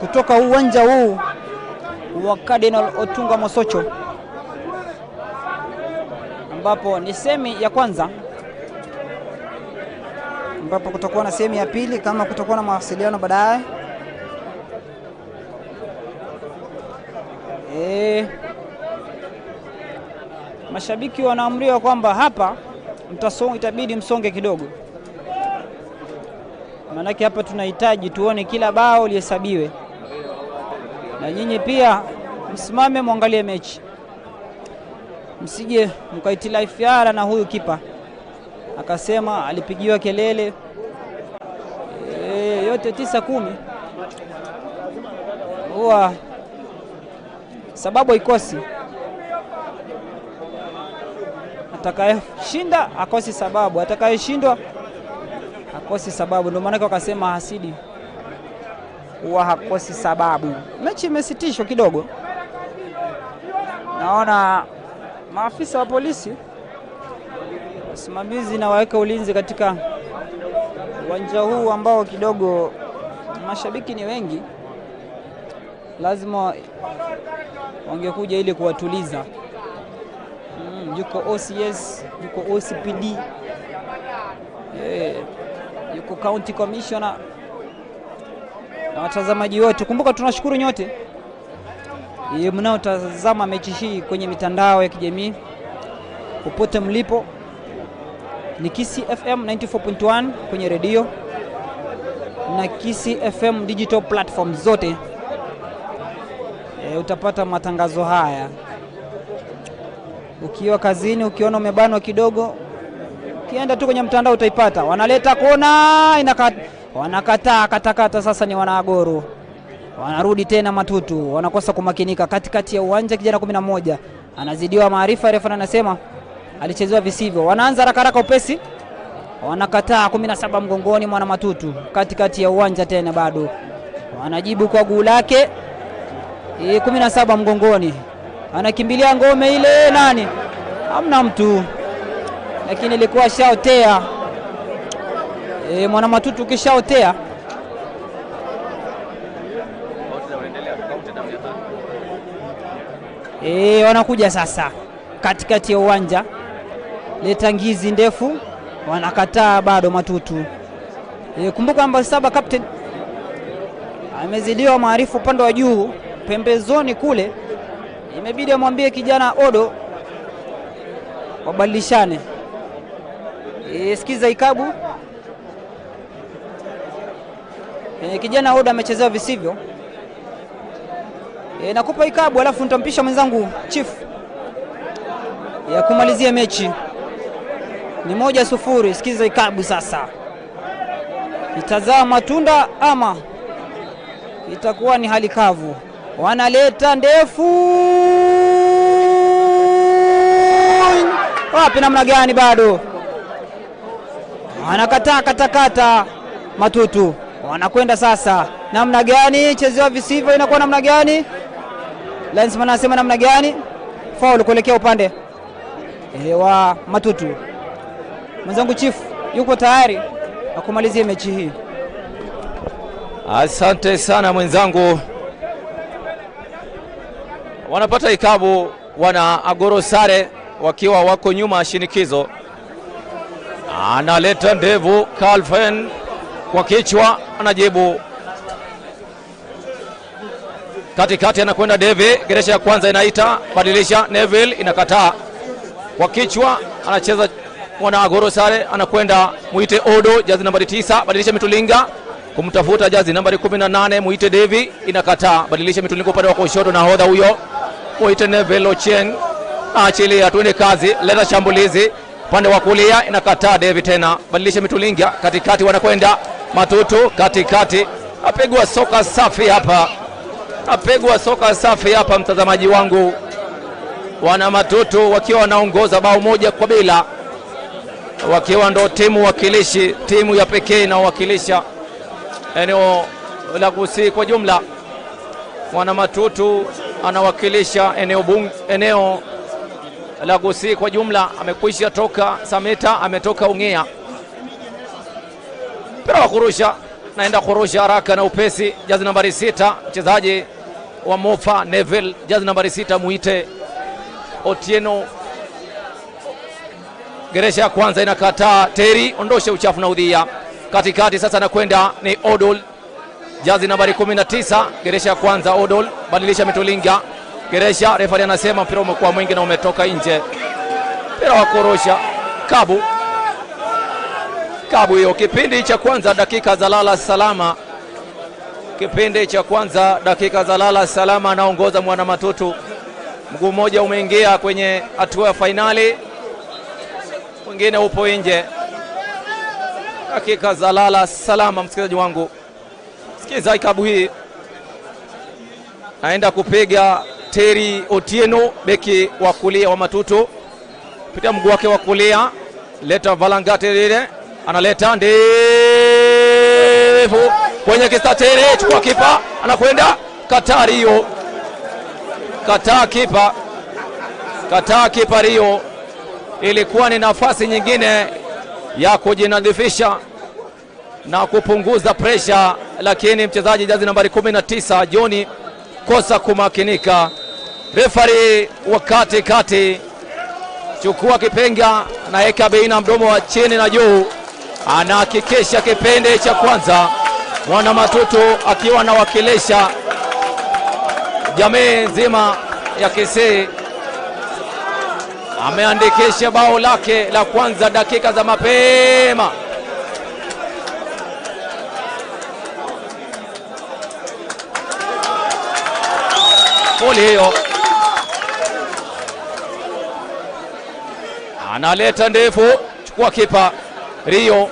Kutoka uwanja huu wa Cardinal Otunga Mosocho. ambapo ni semi ya kwanza, ambapo kutakuwa na semi ya pili kama kutakuwa na mawasiliano baadaye. Mashabiki wanaamriwa kwamba hapa mtasonga, itabidi msonge kidogo, maanake hapa tunahitaji tuone kila bao lihesabiwe, na nyinyi pia msimame mwangalie mechi, msije mkaitilafiana na huyu kipa akasema alipigiwa kelele. Yote 9-10 huwa sababu haikosi. Atakayeshinda akosi sababu, atakayeshindwa akosi sababu. Ndio maana wakasema hasidi huwa hakosi sababu. Mechi imesitishwa kidogo, naona maafisa wa polisi wasimamizi na waweka ulinzi katika uwanja huu ambao kidogo mashabiki ni wengi, lazima wangekuja ili kuwatuliza. Yuko OCS, yuko OCPD, yuko County Commissioner na watazamaji wote. Kumbuka tunashukuru nyote mnaotazama mechi hii kwenye mitandao ya kijamii popote mlipo. Ni Kisii FM 94.1 kwenye redio na Kisii FM digital platform zote. Utapata matangazo haya ukiwa kazini, ukiona umebanwa kidogo, ukienda tu kwenye mtandao utaipata. Wanaleta kona, wanakataa katakata. Sasa ni wanaagoro, wanarudi tena Matutu, wanakosa kumakinika katikati ya uwanja. Kijana 11 anazidiwa maarifa, refa anasema alichezewa visivyo. Wanaanza haraka haraka upesi, wanakataa. 17 mgongoni mwana Matutu katikati ya uwanja tena, bado wanajibu kwa guu lake. 17 mgongoni, anakimbilia ngome ile, nani, hamna mtu, lakini ilikuwa shaotea. Mwana Matutu kishaotea. Wanakuja sasa katikati ya uwanja, leta ngizi ndefu, wanakataa bado Matutu. Kumbuka namba 7 captain amezidiwa maarifa upande wa juu pembezoni kule, imebidi amwambie kijana Odo wabadilishane. Sikiza ikabu. Kijana Odo amechezewa visivyo. Nakupa ikabu alafu nitampisha mwenzangu Chief ya kumalizia mechi. Ni 1-0. Sikiza ikabu sasa, itazaa matunda ama itakuwa ni hali kavu. Wanaleta ndefu, wapi, namna gani, bado wanakataa katakata Matutu. Wanakwenda sasa, namna gani, chezewa visivyo, inakuwa namna gani? Linesman anasema namna gani? Foul kuelekea upande wa Matutu. Mwenzangu Chief yuko tayari na kumalizia mechi hii.
Asante sana mwenzangu. Wanapata ikabu wana Agoro sare wakiwa wako nyuma shinikizo. Analeta ndevu Calvin kwa kichwa, anajibu katikati, anakwenda Devi. Geresha ya kwanza inaita, badilisha Neville, inakataa kwa kichwa, anacheza mwana Agoro sare, anakwenda muite Odo, jazi nambari 9, badilisha Mitulinga kumtafuta jazi nambari 18, muite Devi, inakataa, badilisha Mitulinga upande wa kushoto, nahodha huyo muite Neville Ochieng, achilia, tuende kazi, leta shambulizi upande wa kulia, inakataa Devi tena, badilisha Mitulinga katikati, wanakwenda Matutu katikati, apigwa soka safi hapa, apigwa soka safi hapa, mtazamaji wangu. Wana Matutu wakiwa wanaongoza bao 1-0, wakiwa ndo timu wakilishi, timu ya pekee inayowakilisha eneo la Gusii kwa jumla. Wana Matutu anawakilisha eneo la Gusii kwa jumla. Amekwisha toka Sameta, ametoka Ungea. Mpira wa kurusha, naenda kurusha haraka na upesi, jazi nambari 6 mchezaji wa Mofa Neville, jazi nambari 6 muite Otieno Geresha ya kwanza inakataa Terry, ondoshe uchafu na udhia. Katikati sasa nakwenda ni Odol, jazi nambari 19. Geresha ya kwanza Odol, badilisha Mitulinga. Geresha, refari anasema mpira umekuwa mwingi na umetoka nje. Mpira wa kurusha kabu. Kabu hiyo. Kipindi cha kwanza dakika za lala salama. Kipindi cha kwanza dakika za lala salama, anaongoza Mwana Matutu. Mguu mmoja umeingia kwenye hatua ya fainali, mwingine upo nje. Dakika za lala salama, msikilizaji wangu. Sikiza ikabu hii. Naenda kupiga Terry Otieno, beki wa kulia wa Matutu. Pitia mguu wake wa kulia, leta Valangate lile, analeta ndefu kwenye kista Terry, chukua kipa, anakwenda kataa Rio. Kataa kipa. Kataa kipa Rio. Ilikuwa ni nafasi nyingine ya kujinadhifisha na kupunguza pressure, lakini mchezaji jazi nambari 19 Johnny kosa kumakinika. Refari wa kati kati chukua kipenga na eka baina mdomo wa chini na juu, anahakikisha kipindi cha kwanza Mwana Matutu akiwa anawakilisha jamii nzima ya Kisii ameandikisha bao lake la kwanza dakika za mapema. Goli hiyo, analeta ndefu, chukua kipa Rio.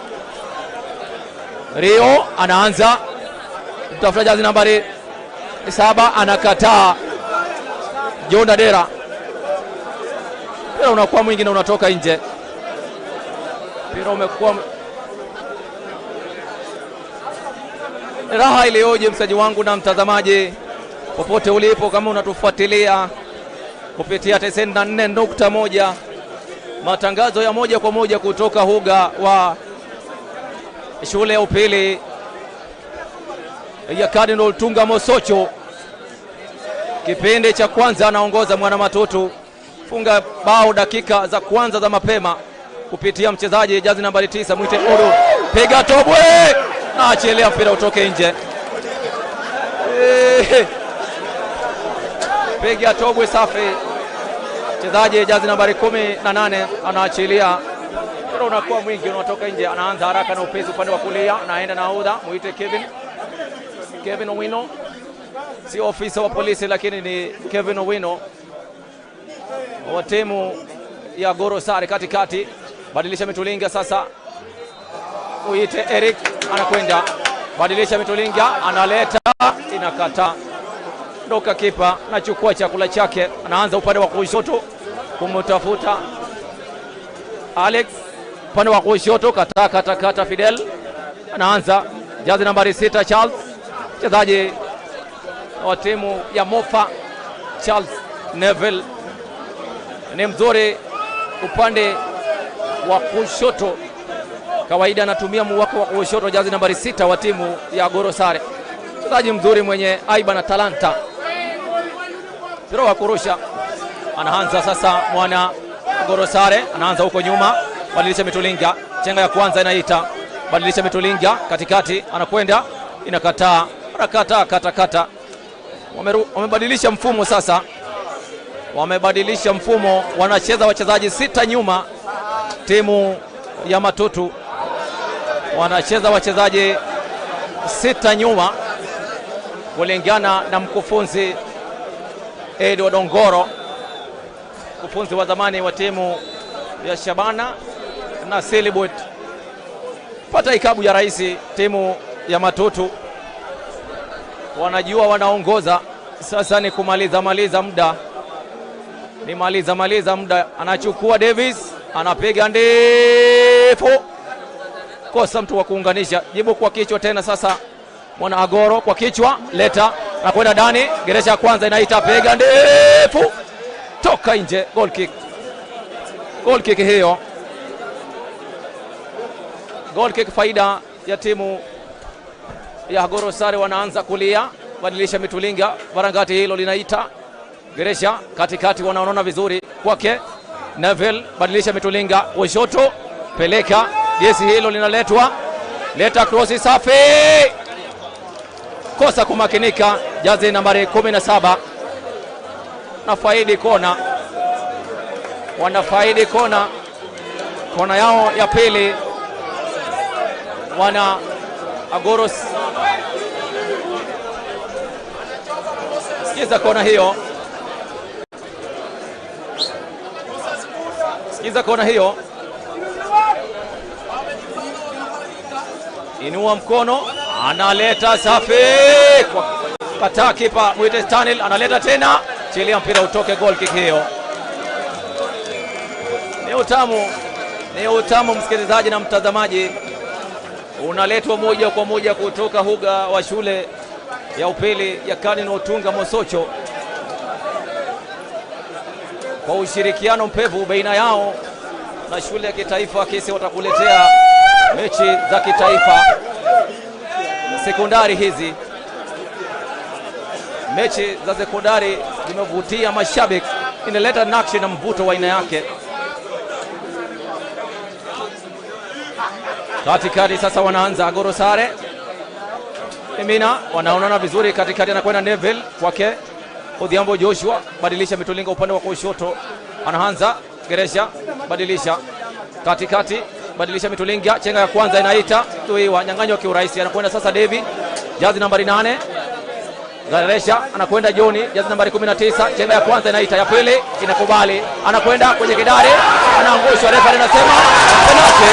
Rio anaanza kutafuta jazi nambari 7, anakataa John Dera. Mpira unakuwa mwingi na unatoka nje. Mpira umekuwa raha iliyoje, msaji wangu na mtazamaji popote ulipo, kama unatufuatilia kupitia 94.1, matangazo ya moja kwa moja kutoka huga wa shule ya upili ya Cardinal Tunga Mosocho. Kipindi cha kwanza anaongoza Mwana Matutu, funga bao dakika za kwanza za mapema kupitia mchezaji jazi nambari 9 mwite Odo. Piga tobwe na achelea mpira utoke nje. Piga tobwe safi. Mchezaji jazi nambari 18 anaachilia. Mpira unakuwa mwingi unatoka nje. Anaanza haraka na upesi upande wa kulia, anaenda na Oda, muite Kevin. Kevin Owino, si ofisa wa polisi lakini ni Kevin Owino wa timu ya Goro Sare. Katikati badilisha Mitulinga sasa, uite Eric, anakwenda badilisha Mitulinga, analeta, inakata ndoka kipa, anachukua chakula chake, anaanza upande wa kushoto kumtafuta Alex, upande wa kushoto, kata kata kata Fidel, anaanza jazi nambari 6 Charles, mchezaji wa timu ya Mofa. Charles Neville ni mzuri upande wa kushoto, kawaida anatumia muwako wa kushoto, jazi nambari 6 wa timu ya Goro Sare, mchezaji mzuri mwenye aiba na talanta. Mpira wa kurusha anaanza sasa Mwana Goro Sare, anaanza huko nyuma, badilisha Mitulinga, chenga ya kwanza inaita, badilisha Mitulinga katikati, anakwenda, inakataa, anakataa kata kata. Wamebadilisha mfumo sasa. Wamebadilisha mfumo, wanacheza wachezaji 6 nyuma. Timu ya Matutu wanacheza wachezaji 6 nyuma kulingana na mkufunzi Edward Ongoro, mkufunzi wa zamani wa timu ya Shabana na Silibut. Pata ikabu ya raisi timu ya Matutu, wanajua wanaongoza sasa, ni kumaliza maliza muda, ni maliza maliza muda. Anachukua Davis, anapiga ndefu, kosa mtu wa kuunganisha, jibu kwa kichwa tena sasa Mwana Agoro kwa kichwa, leta na kwenda ndani, geresha ya kwanza inaita, piga ndefu, toka nje, goal kick. Goal kick hiyo, goal kick faida ya timu ya Goro Sare. Wanaanza kulia, badilisha Mitulinga, barangati hilo linaita, geresha katikati, wanaonona vizuri kwake, Neville badilisha mitulinga kushoto, peleka jesi hilo linaletwa, leta krosi safi, kosa kumakinika jazi nambari 17 na faidi kona, wanafaidi kona, kona yao ya pili wana Agoros. Sikiza kona hiyo, sikiza kona hiyo, inua mkono, analeta safi kwa kataa kipa mwite Stanley, analeta tena, chilia mpira utoke, goal kick hiyo. Ni utamu, ni utamu msikilizaji na mtazamaji, unaletwa moja kwa moja kutoka huga wa shule ya upili ya Cardinal Otunga Mosocho, kwa ushirikiano mpevu baina yao na shule ya kitaifa Kisii. Watakuletea mechi za kitaifa sekondari. Hizi mechi za sekondari zimevutia mashabiki, inaleta nakshi na mvuto wa aina yake. Katikati sasa wanaanza Agoro Sare Emina, wanaonana vizuri katikati, anakwenda Neville kwake Odhiambo Joshua, badilisha mitulinga upande wa kushoto, anaanza Geresha, badilisha katikati, badilisha mitulinga, chenga ya kwanza inaita tuiwa nyang'anywa kiurahisi, anakwenda sasa Devi, jazi nambari 8 Geresha, anakwenda Joni, jazi nambari 19, chenga ya kwanza inaita, ya pili inakubali, anakwenda kwenye kidari, anaangushwa, refa anasema penalty.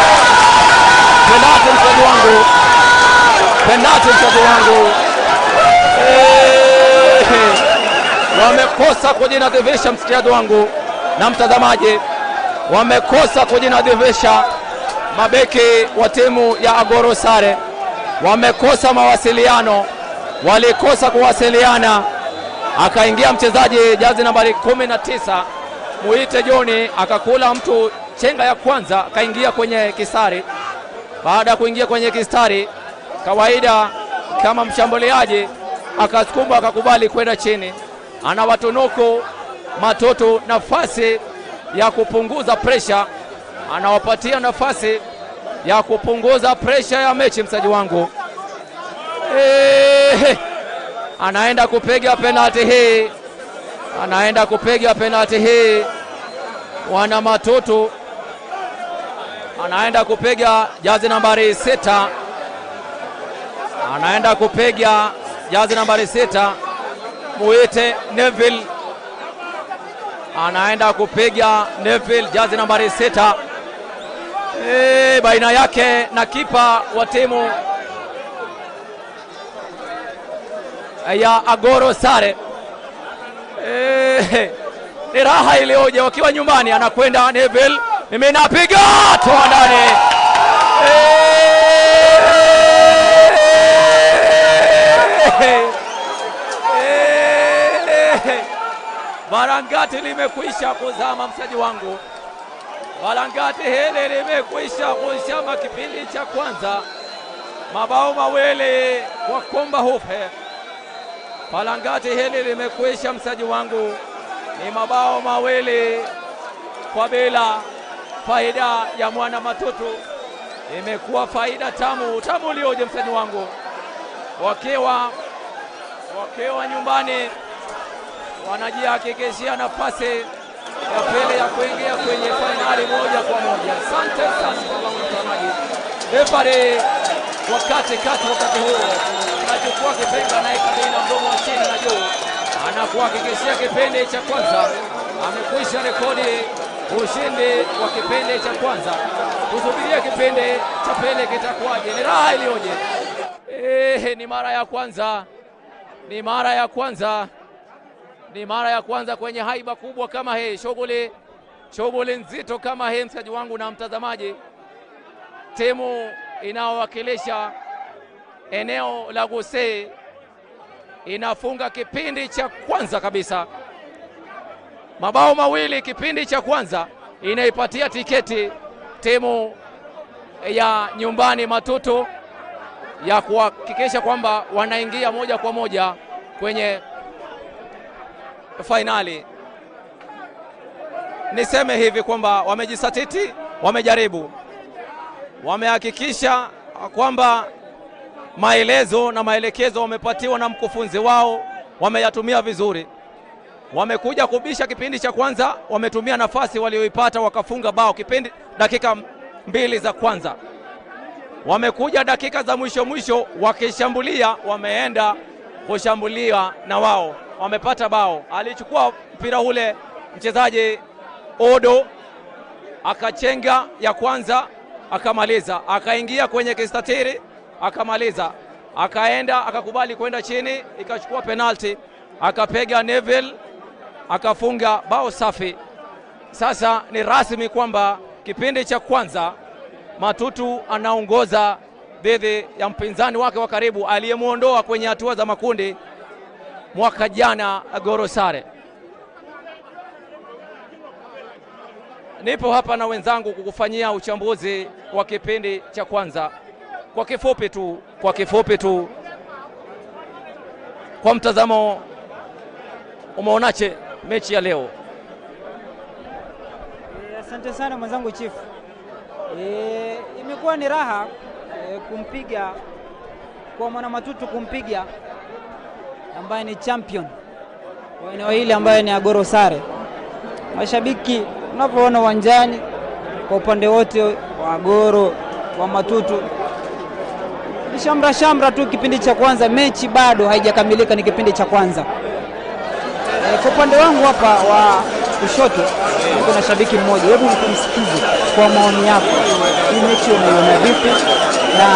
Penalty mchezaji wangu, penalty mchezaji wangu. Wamekosa kujinadhivisha msikilizaji wangu na mtazamaji, wamekosa kujinadhivisha mabeki wa timu ya Agoro Sare, wamekosa mawasiliano, walikosa kuwasiliana. Akaingia mchezaji jazi nambari 19 muite Joni, akakula mtu chenga ya kwanza, akaingia kwenye kisari. Baada ya kuingia kwenye kistari, kawaida kama mshambuliaji, akasukuma akakubali kwenda chini. Anawatunuku Matoto nafasi ya kupunguza pressure, anawapatia nafasi ya kupunguza pressure ya mechi msaji wangu. Anaenda kupiga penalti hii, anaenda kupiga penalti hii wana Matoto, anaenda kupiga jazi nambari 6, anaenda kupiga jazi nambari 6 muite Neville, anaenda kupiga Neville jazi nambari 6. Baina yake na kipa wa timu ya Agoro Sare. Ni raha iliyoje wakiwa nyumbani. Anakwenda Neville, mimi napiga toa ndani. Barangati limekwisha kuzama msaji wangu, Barangati hili limekwisha kuzama kipindi cha kwanza, mabao mawili kwa Komba Hope. Barangati hili limekwisha msaji wangu, ni mabao mawili kwa bila. Faida ya mwana Matoto imekuwa faida tamu tamu ulioje msaji wangu, wakiwa nyumbani wanajihakikishia nafasi ya pili ya kuingia kwenye fainali moja kwa moja. Asante sana kwa mtazamaji. Refari wakati kati wakati huo anachukua kipenga na ikabina mdomo wa chini na juu, anakuhakikishia kipindi cha kwanza amekwisha rekodi ushindi wa kipindi cha kwanza. Tusubiria kipindi cha pili kitakuwaje. Ni raha iliyoje. Ni mara ya kwanza, ni mara ya kwanza, ni mara ya kwanza kwenye haiba kubwa kama hii, shughuli nzito kama hii msikaji wangu na mtazamaji. Timu inayowakilisha eneo la Gusii inafunga kipindi cha kwanza kabisa mabao mawili kipindi cha kwanza, inaipatia tiketi timu ya nyumbani Matoto ya kuhakikisha kwamba wanaingia moja kwa moja kwenye fainali. Niseme hivi kwamba wamejisatiti, wamejaribu, wamehakikisha kwamba maelezo na maelekezo wamepatiwa na mkufunzi wao wameyatumia vizuri. Wamekuja kubisha kipindi cha kwanza, wametumia nafasi walioipata wakafunga bao kipindi dakika 2 za kwanza. Wamekuja dakika za mwisho mwisho wakishambulia, wameenda kushambulia na wao wamepata bao. Alichukua mpira ule mchezaji Odo akachenga ya kwanza akamaliza, akaingia kwenye kistatiri akamaliza, akaenda akakubali kwenda chini, ikachukua penalty, akapiga Neville akafunga bao safi. Sasa ni rasmi kwamba kipindi cha kwanza Matutu anaongoza dhidi ya mpinzani wake wa karibu aliyemuondoa kwenye hatua za makundi mwaka jana, Goro Sare. Nipo hapa na wenzangu kukufanyia uchambuzi wa kipindi cha kwanza. Kwa kifupi tu, kwa kifupi tu, kwa mtazamo umeonaje mechi ya leo?
Asante sana mwenzangu Chief. Imekuwa ni raha kumpiga kwa mwana Matutu, kumpiga ambaye ni champion wa eneo hili ambaye ni Agoro Sare. Mashabiki unapoona uwanjani kwa upande wote wa Agoro wa Matutu ni shamra shamra tu. Kipindi cha kwanza, mechi bado haijakamilika, ni kipindi cha kwanza. Kwa upande wangu hapa wa kushoto niko na shabiki mmoja, hebu mkumsikize kwa maoni yako, hii mechi unaiona vipi? Na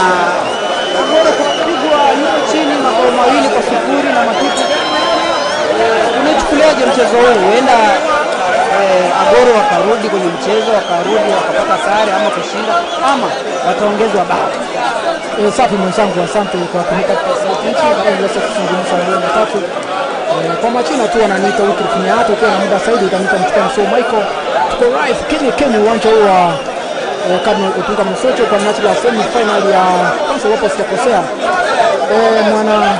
Agoro kupigwa yuko chini mabao 2-0 na Matutu, unachukuliaje mchezo huu? Huenda Agoro wakarudi kwenye mchezo, wakarudi wakapata sare ama kushinda, ama wataongezwa bao?
Safi mwenzangu, asante kwa kunipa nafasi niweze kuzungumza na matatu. Kwa majina tu wananiita Wycliffe Nyato, ukiwa na muda zaidi utaniita Mchukua Msoo Michael. Tuko live Kenya Kenya, uwanja huu wa Cardinal Otunga Msocho kwa minajili ya semi final ya kwanza, wapo sijakosea. Mwana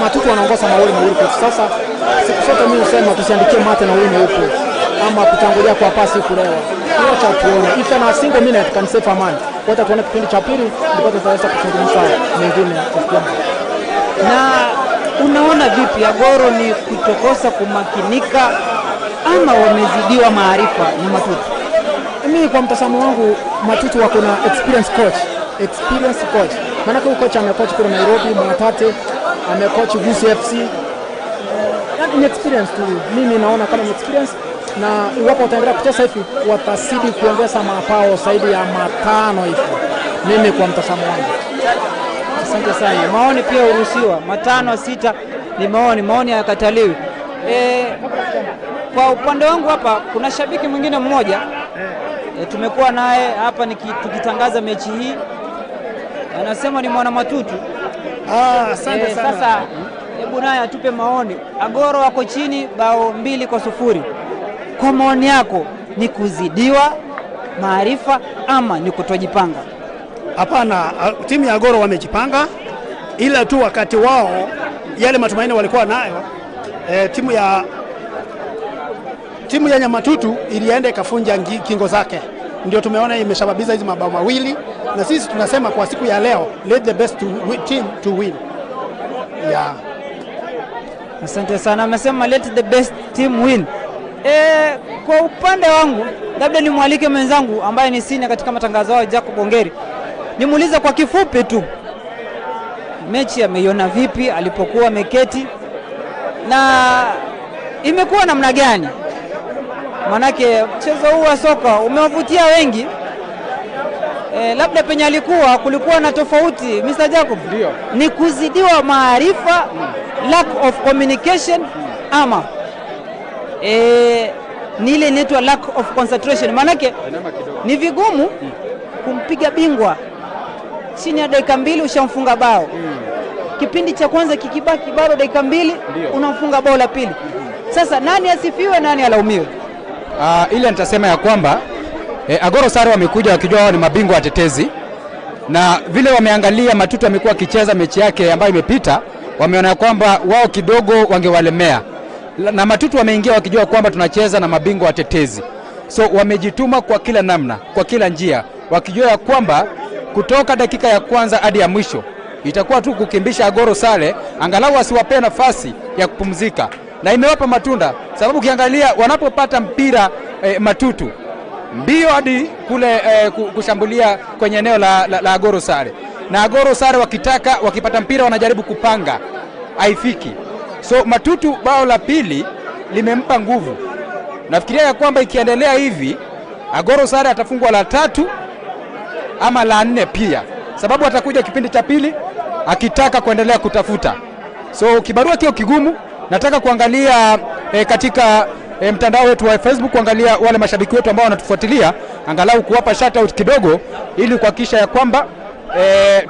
Matutu anaongoza magoli 2 kwa sasa. Siku zote mimi husema tusiandikie mate na wino huko ama kutangulia kwa pasi kulewa. Wacha tuone. If na single minute can save a man. Wacha tuone kipindi cha pili ndipo tutaweza kuzungumza mengine.
Na unaona vipi, Agoro ni kutokosa kumakinika ama wamezidiwa maarifa na Matutu?
Mimi kwa mtazamo wangu Matutu wako na experience coach. Experience coach. Maana huyu coach amecoach kule Nairobi, Mwatate, amecoach Gusii FC. Ni experience tu. Mimi naona kama ni experience, na iwapo wataendelea kucheza hivi watazidi kuongeza mapao zaidi ya 5 hivi. Mimi kwa mtazamo wangu.
Asante sana. Maoni pia huruhusiwa. 5 6 ni maoni, maoni hayakataliwi. Kwa upande wangu hapa kuna shabiki mwingine mmoja tumekuwa naye hapa tukitangaza mechi hii. Anasema ni mwana Matutu.
Asante sana.
Sasa hebu naye atupe maoni. Agoro wako chini bao 2-0. Kwa maoni yako ni kuzidiwa maarifa ama ni kutojipanga?
Hapana, timu ya Agoro wamejipanga, ila tu wakati wao yale matumaini walikuwa nayo, timu ya Nyamatutu ilienda ikafunja kingo zake, ndio tumeona imesababisha hizi mabao 2, na sisi tunasema kwa siku ya leo, let the best team to win. Yeah.
Asante sana. Amesema let the best team win. Kwa upande wangu labda nimwalike mwenzangu ambaye ni senior katika matangazo hayo, Jacob Ongeri, nimuulize kwa kifupi tu mechi ameiona vipi alipokuwa ameketi na imekuwa namna gani? Manake mchezo huu wa soka umewavutia wengi. Labda penye alikuwa kulikuwa na tofauti Mr. Jacob.
Ndio.
Ni kuzidiwa maarifa, lack of communication, ama ni ile inaitwa lack of concentration. Manake ni vigumu kumpiga bingwa chini ya dakika 2 ushamfunga bao. Kipindi cha kwanza kikibaki bado dakika 2 unamfunga bao la pili. Sasa nani asifiwe, nani alaumiwe?
Ile nitasema ya kwamba Agoro Sare wamekuja wakijua wao ni mabingwa watetezi, na vile wameangalia Matutu amekuwa akicheza mechi yake ambayo imepita, wameona kwamba wao kidogo wangewalemea, na Matutu wameingia wakijua kwamba tunacheza na mabingwa watetezi. So wamejituma kwa kila namna, kwa kila njia, wakijua ya kwamba kutoka dakika ya kwanza hadi ya mwisho itakuwa tu kukimbisha Agoro Sare, angalau asiwapee nafasi ya kupumzika, na imewapa matunda, sababu ukiangalia wanapopata mpira Matutu mbio hadi kule kushambulia kwenye eneo la Agoro Sare, na Agoro Sare wakitaka, wakipata mpira wanajaribu kupanga, haifiki. So Matutu bao la pili limempa nguvu. Nafikiria ya kwamba ikiendelea hivi Agoro Sare atafungwa la 3 ama la 4 pia, sababu atakuja kipindi cha pili akitaka kuendelea kutafuta. So kibarua kio kigumu. Nataka kuangalia katika mtandao wetu wa Facebook, kuangalia wale mashabiki wetu ambao wanatufuatilia, angalau kuwapa shout out kidogo ili kuhakikisha ya kwamba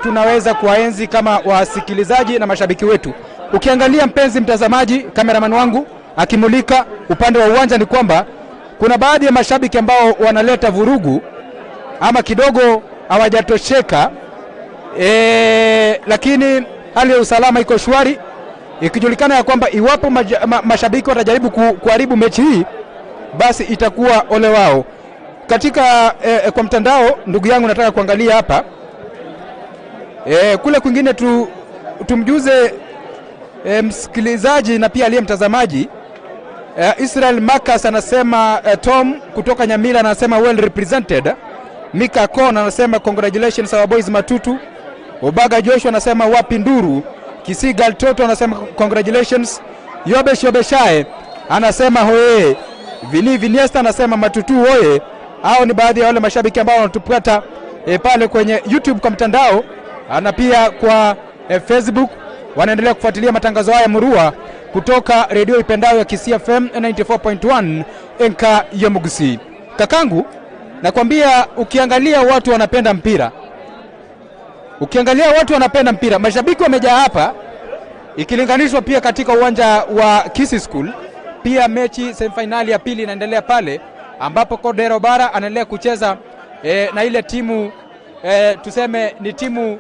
tunaweza kuwaenzi kama wasikilizaji na mashabiki wetu. Ukiangalia mpenzi mtazamaji, kameraman wangu akimulika upande wa uwanja, ni kwamba kuna baadhi ya mashabiki ambao wanaleta vurugu ama kidogo hawajatosheka, lakini hali ya usalama iko shwari, ikijulikana ya kwamba iwapo mashabiki watajaribu kuharibu mechi hii basi itakuwa ole wao. Katika kwa mtandao, ndugu yangu, nataka kuangalia hapa kule kwingine tumjuze msikilizaji na pia aliye mtazamaji. Israel Marcus anasema Tom kutoka Nyamira anasema well represented. Mika Kon anasema congratulations our boys Matutu. Obaga Joshua anasema wapi nduru. Kisigal Toto anasema congratulations. Yobesh Yobeshae anasema hoye. Vini Viniesta anasema Matutu hoye. Hao ni baadhi ya wale mashabiki ambao wanatupata pale kwenye YouTube kwa mtandao na pia kwa Facebook. Wanaendelea kufuatilia matangazo haya murua kutoka redio ipendayo ya Kisii FM 94.1 Enka Yomugusi. Kakangu, nakwambia ukiangalia watu wanapenda mpira. Ukiangalia watu wanapenda mpira. Mashabiki wamejaa hapa ikilinganishwa pia katika uwanja wa Kisii School. Pia mechi semifinali ya pili inaendelea pale ambapo Kodero Bara anaendelea kucheza na ile timu tuseme ni timu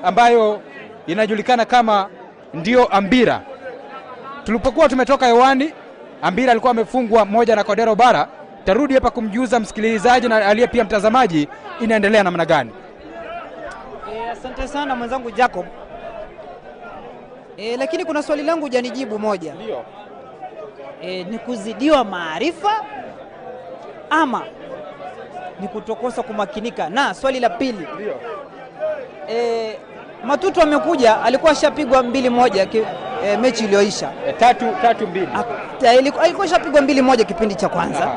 ambayo inajulikana kama ndio Ambira. Tulipokuwa tumetoka hewani, Ambira alikuwa amefungwa 1 na Kodero Bara. Tarudi hapa kumjuza msikilizaji na aliye pia mtazamaji inaendelea namna gani.
Asante sana mwenzangu Jacob. Lakini kuna swali langu hujanijibu moja.
Ndio.
Ni kuzidiwa maarifa ama ni kutokosa kumakinika? Na swali la pili.
Ndio.
Matutu amekuja, alikuwa ashapigwa 2-1 mechi iliyoisha.
3-2.
Alikuwa ashapigwa 2-1 kipindi cha kwanza. Aha.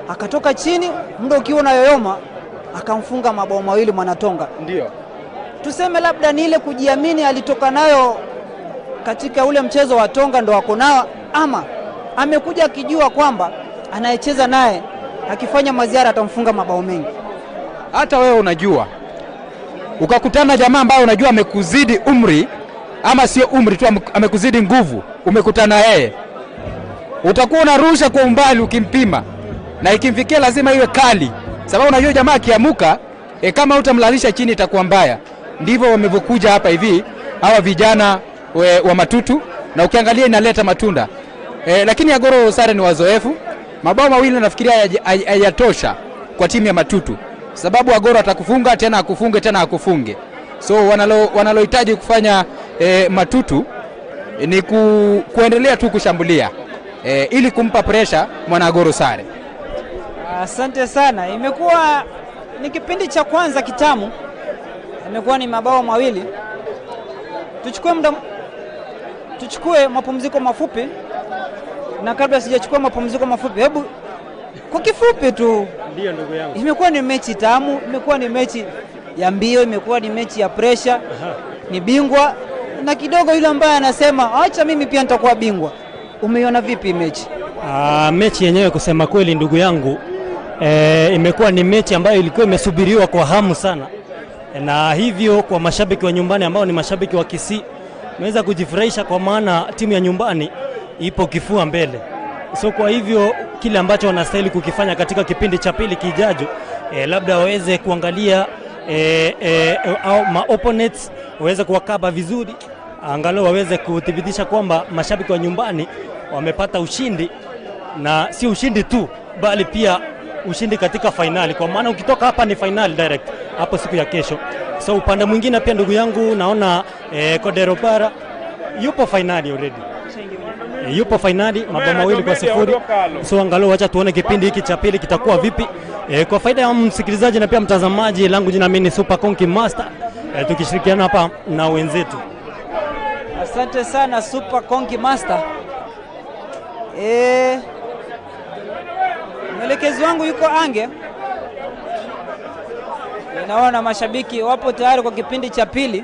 Akatoka chini, muda ukiwa unayoyoma, akamfunga mabao mawili Mwanatonga.
Ndio.
Tuseme labda ni ile kujiamini alitoka nayo katika ule mchezo wa Tonga ndo wako nao, ama amekuja akijua kwamba anayecheza naye akifanya maziara atamfunga mabao mengi.
Hata wewe unajua, ukakutana jamaa ambaye unajua amekuzidi umri, ama sio umri tu, amekuzidi nguvu, umekutana yeye, utakuwa unarusha kwa umbali ukimpima, na ikimfikia lazima iwe kali, sababu unajua jamaa akiamuka kama utamlalisha chini itakuwa mbaya. Ndivyo wamevyokuja hapa hivi hawa vijana wa Matutu, na ukiangalia inaleta matunda. Lakini Agoro Sare ni wazoefu. Mabao mawili nafikiria hayatosha kwa timu ya Matutu, sababu Agoro atakufunga tena akufunge tena akufunge. So wanalohitaji kufanya Matutu ni kuendelea tu kushambulia ili kumpa pressure mwana Agoro Sare.
Asante sana. Imekuwa ni kipindi cha kwanza kitamu. Imekuwa ni mabao mawili. Tuchukue mapumziko mafupi. Na kabla sijachukua mapumziko mafupi, hebu kwa kifupi tu.
Ndio ndugu yangu.
Imekuwa ni mechi tamu, imekuwa ni mechi ya mbio, imekuwa ni mechi ya pressure. Ni bingwa na kidogo yule ambaye anasema acha mimi pia nitakuwa bingwa. Umeiona vipi mechi?
Mechi yenyewe kusema kweli ndugu yangu, imekuwa ni mechi ambayo ilikuwa imesubiriwa kwa hamu sana. Na hivyo kwa mashabiki wa nyumbani ambao ni mashabiki wa Kisii, wameweza kujifurahisha kwa maana timu ya nyumbani ipo kifua mbele. So kwa hivyo kile ambacho wanastahili kukifanya katika kipindi cha pili kijacho, labda waweze kuangalia au ma opponents waweze kuwakaba vizuri, angalau waweze kuthibitisha kwamba mashabiki wa nyumbani wamepata ushindi, na si ushindi tu bali pia ushindi katika fainali, kwa maana ukitoka hapa ni fainali direct hapo siku ya kesho. So upande mwingine pia ndugu yangu naona Kodero Bara yupo fainali already. Yupo fainali mabao 2-0. So angalau wacha tuone kipindi hiki cha pili kitakuwa vipi. Kwa faida ya msikilizaji na pia mtazamaji, langu jina mimi ni Super Konki Master, tukishirikiana hapa na wenzetu.
Asante sana Super Konki Master. Mwelekezi wangu yuko ange. Naona mashabiki wapo tayari kwa kipindi cha pili,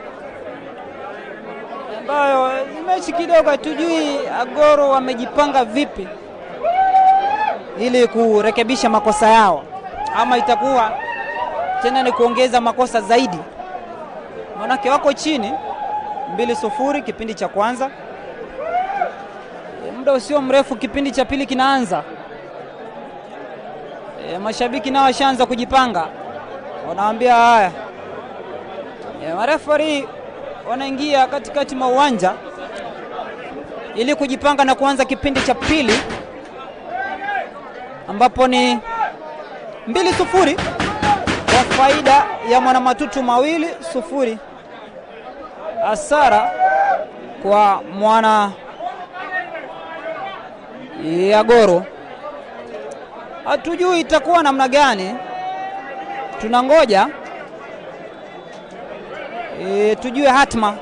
ambayo mechi kidogo hatujui Agoro wamejipanga vipi ili kurekebisha makosa yao, ama itakuwa tena ni kuongeza makosa zaidi. Manake wako chini 2-0 kipindi cha kwanza. Muda usio mrefu kipindi cha pili kinaanza. Mashabiki nao washaanza kujipanga, wanaambia haya. Marefari wanaingia katikati mwa uwanja ili kujipanga na kuanza kipindi cha pili, ambapo ni 2-0 kwa faida ya Mwanamatutu 2-0, hasara kwa Mwana Agoro. Hatujui itakuwa namna gani, tunangoja tujue hatma.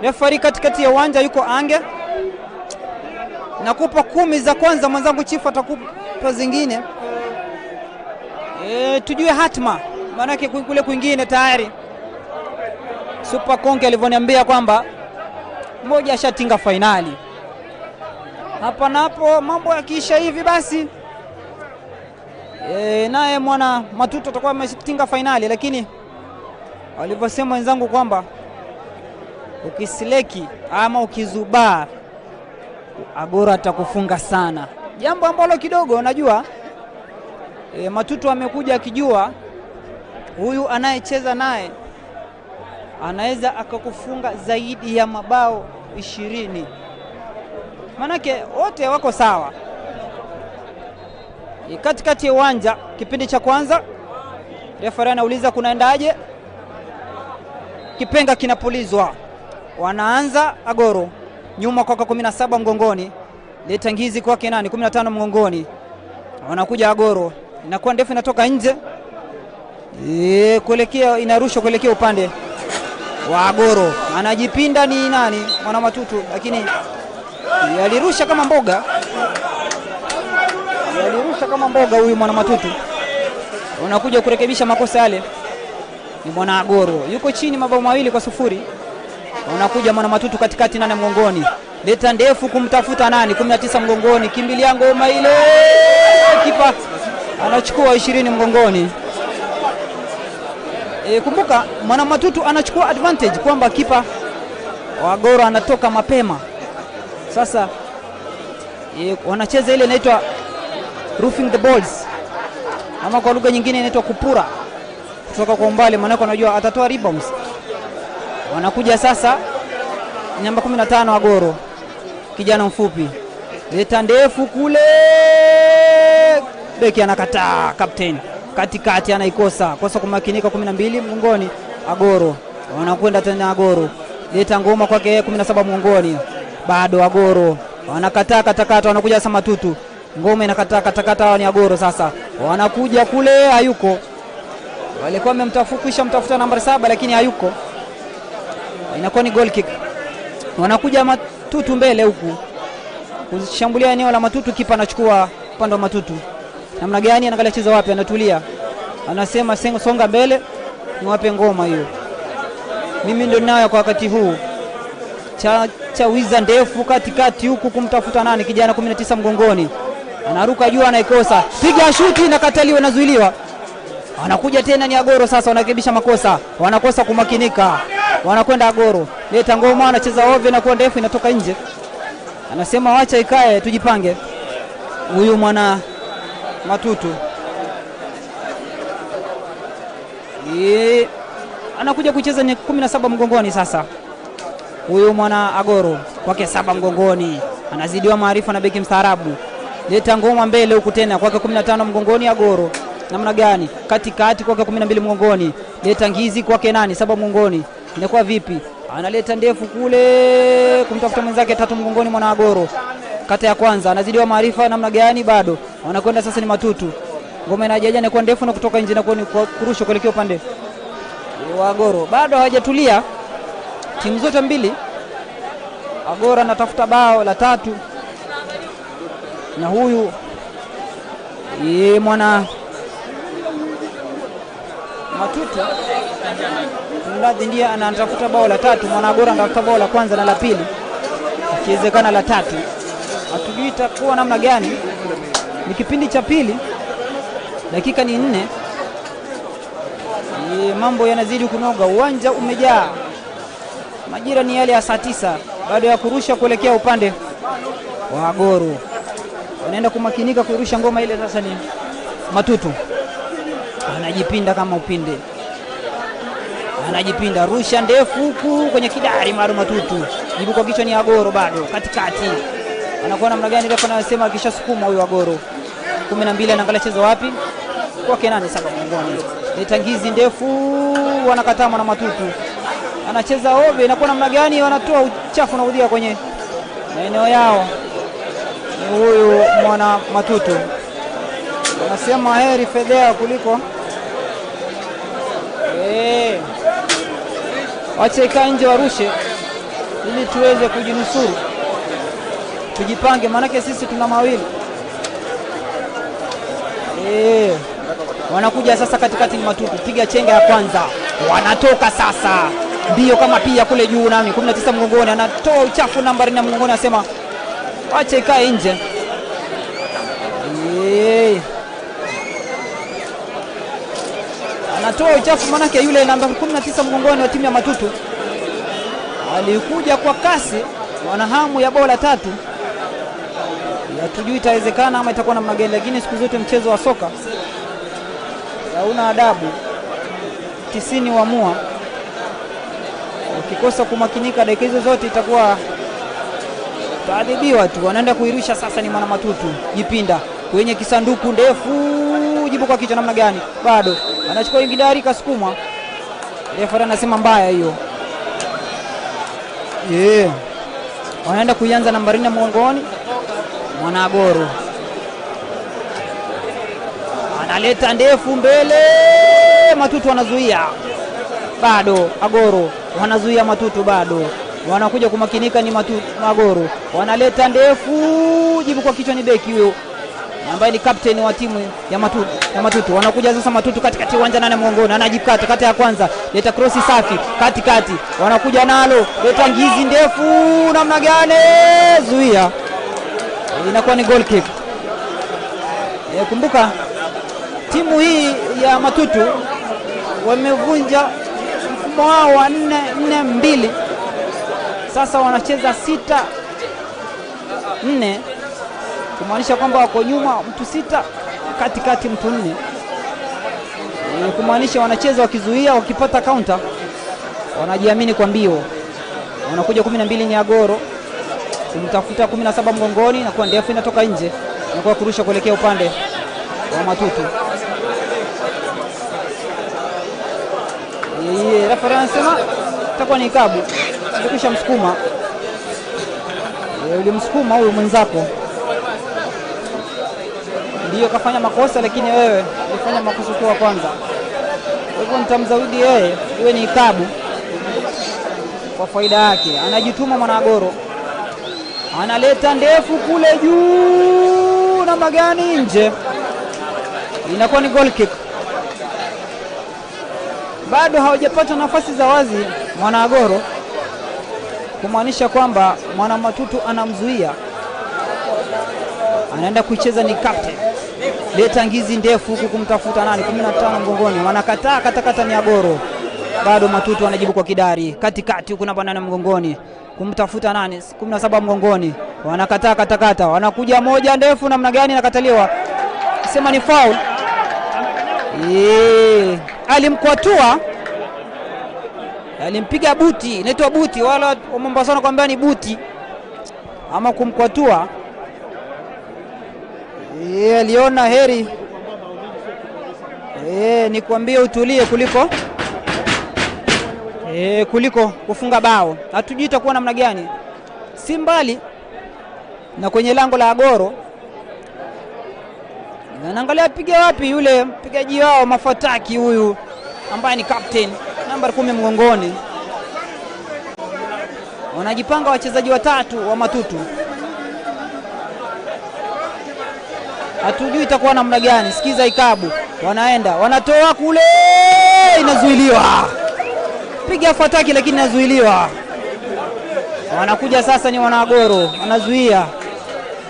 Refari katikati ya uwanja yuko ange. Nakupa 10 za kwanza, mwenzangu chifu atakupa zingine. Tujue hatma, maanake kule kwingine tayari Super Konki alivyoniambia kwamba mmoja ashatinga fainali. Hapa napo mambo yakiisha hivi basi naye Mwana Matutu atakuwa ametinga fainali, lakini walivyosema wenzangu kwamba ukisileki ama ukizubaa Agoro atakufunga sana, jambo ambalo kidogo najua Matutu amekuja akijua huyu anayecheza naye anaweza akakufunga zaidi ya mabao 20. Manake wote wako sawa. Katikati ya uwanja kipindi cha kwanza, refari anauliza kunaendaje? Kipenga kinapulizwa. Wanaanza Agoro nyuma kwa 17 mgongoni. Leta ngizi kwake nani? 15 mgongoni. Wanakuja Agoro, inakuwa ndefu inatoka nje. Kuelekea inarushwa kuelekea upande wa Agoro. Anajipinda ni nani? Mwana Matutu, lakini alirusha kama mboga. Alirusha kama mboga huyu Mwana Matutu. Unakuja kurekebisha makosa yale ni Mwana Agoro. Yuko chini mabao 2-0. Unakuja Mwana Matutu katikati, nane mgongoni. Leta ndefu kumtafuta nani? 19 mgongoni. Kimbilia ngoma ile. Kipa anachukua 20 mgongoni. Kumbuka Mwana Matutu anachukua advantage kwamba kipa wa Agoro anatoka mapema. Sasa wanacheza ile inaitwa roofing the balls, ama kwa lugha nyingine inaitwa kupura kutoka kwa umbali, maana anajua atatoa rebounds. Wanakuja sasa namba 15 Agoro, kijana mfupi, leta ndefu kule, beki anakataa, captain katikati anaikosa, kosa kumakinika. 12 mgongoni Agoro, wanakwenda tena Agoro, leta ngoma kwake 17 mgongoni, bado Agoro wanakataa katakata, wanakuja sasa Matutu, ngoma inakataa katakata, ni Agoro sasa wanakuja kule, hayuko. Walikuwa wamemtafukisha mtafuta namba 7 lakini hayuko, inakuwa ni goal kick. Wanakuja Matutu mbele huku kushambulia eneo la Matutu, kipa anachukua upande wa Matutu. Namna gani anaangalia cheza wapi, anatulia, anasema songa mbele niwape ngoma hiyo, mimi ndio ninayo kwa wakati huu. Cha wiza ndefu katikati huku kumtafuta nani? Kijana 19 mgongoni, anaruka juu anaikosa, piga shuti inakataliwa, inazuiliwa. Anakuja tena ni Agoro sasa, wanarekebisha makosa, wanakosa kumakinika, wanakwenda Agoro, leta ngoma, anacheza ovyo na kuwa ndefu inatoka nje. Anasema wacha ikae tujipange. Huyu Mwana Matutu anakuja kucheza ni 17 mgongoni sasa. Huyu Mwana Agoro kwake 7 mgongoni, anazidiwa maarifa na beki mstaarabu. Leta ngoma mbele huku tena kwake 15 mgongoni Agoro. Namna gani? Katikati kwake 12 mgongoni. Leta ngizi kwake nani? 7 mgongoni. Inakuwa vipi? Analeta ndefu kule kumtafuta mwenzake 3 mgongoni mwana Agoro. Kata ya kwanza anazidiwa maarifa namna gani? Bado wanakwenda sasa ni Matutu. Ngoma inajaja inakuwa ndefu na kutoka nje na kurusha kuelekea upande wa Agoro. Bado hawajatulia timu zote mbili. Agoro anatafuta bao la 3 na huyu ye mwana Matutu mradhi ndiye anatafuta bao la 3. Mwana Agoro anatafuta bao la kwanza na la pili, ikiwezekana la 3. Hatujui itakuwa namna gani. Ni kipindi cha pili, dakika ni 4. Mambo yanazidi kunoga, uwanja umejaa. Majira ni yale ya saa 9, bado ya kurusha kuelekea upande wa Agoro. Wanaenda kumakinika kurusha ngoma ile. Sasa ni Matutu anajipinda kama upinde, anajipinda, rusha ndefu huku kwenye kidari maro Matutu, jibu kwa kichwa ni Agoro, bado katikati anakuwa namna gani? Refa anasema akishasukuma huyu Agoro. 12 anaangalia chezo wapi kwake nani? 7 mgongoni, nitangizi ndefu, wanakataa na Matutu anacheza ove, inakuwa namna gani? Wanatoa uchafu na udhia kwenye maeneo yao. Ni huyu mwana Matutu, wanasema heri fedhea kuliko wache ikae nje warushe ili tuweze kujinusuru, tujipange, maanake sisi tuna mawili. Wanakuja sasa katikati ni Matutu, piga chenga ya kwanza, wanatoka sasa mbio kama pia kule juu nami 19 mgongoni, anatoa uchafu nambari na mgongoni, anasema wache ikae nje. Anatoa uchafu manake yule namba 19 mgongoni wa timu ya Matutu alikuja kwa kasi, wana hamu ya bao la 3. Hatujui itawezekana ama itakuwa namna gani, lakini siku zote mchezo wa soka hauna adabu. 90 waamua. Ukikosa kumakinika dakika hizo zote itakuwa taadhibiwa tu. Wanaenda kuirusha sasa ni mwana Matutu, jipinda kwenye kisanduku ndefu, jibu kwa kichwa namna gani? Bado anachukua ingidari, kasukumwa. Refa anasema mbaya hiyo. Wanaenda kuianza nambari 4 mgongoni mwana Agoro analeta ndefu mbele, Matutu anazuia, bado Agoro wanazuia Matutu, bado wanakuja kumakinika ni Matutu, Agoro wanaleta ndefu, jibu kwa kichwa ni beki huyo ambaye ni captain wa timu ya Matutu, Matutu. Wanakuja sasa Matutu katikati uwanja 8 mgongoni, anajikata kata ya kwanza, leta krosi safi katikati, wanakuja nalo, leta ngizi ndefu namna gani, zuia, inakuwa ni goal kick. Kumbuka timu hii ya Matutu wamevunja mfumo wao wa 4-4-2, sasa wanacheza 6-4, kumaanisha kwamba wako nyuma mtu 6, katikati mtu 4. Kumaanisha wanacheza wakizuia, wakipata counter wanajiamini kwa mbio. Wanakuja 12 ni Agoro kumtafuta 17 mgongoni, na kwa ndefu inatoka nje na kwa kurusha kuelekea upande wa Matutu. Refa anasema itakuwa ni ikabu, ulikwisha msukuma. Ulimsukuma huyu mwenzako, ndio kafanya makosa, lakini wewe ulifanya makosa kwa kwanza. Kwa hivyo nitamzawidi yeye iwe ni ikabu kwa faida yake. Anajituma mwana Agoro, analeta ndefu kule juu namna gani, nje, inakuwa ni goal kick. Bado hawajapata nafasi za wazi mwana Agoro, kumaanisha kwamba mwana Matutu anamzuia. Anaenda kuicheza ni captain, leta ngizi ndefu huku kumtafuta nani, 15 mgongoni, wanakataa katakata ni Agoro. Bado Matutu anajibu kwa kidari katikati huku namba 8 mgongoni kumtafuta nani, 17 mgongoni, wanakataa katakata, wanakuja moja ndefu namna gani, nakataliwa, sema ni foul. Alimkwatua, alimpiga buti, inaitwa buti, wala wa Mombasa wanakuambia ni buti ama kumkwatua. Aliona heri nikwambie utulie kuliko kuliko kufunga bao. Hatujui itakuwa namna gani. Si mbali na kwenye lango la Agoro. Anaangalia piga wapi yule mpigaji wao Mafataki huyu ambaye ni captain namba 10 mgongoni. Wanajipanga wachezaji watatu wa Matutu. Hatujui itakuwa namna gani. Sikiza ikabu. Wanaenda, wanatoa kule, inazuiliwa. Piga Fataki lakini inazuiliwa. Wanakuja sasa ni wanaagoro, wanazuia.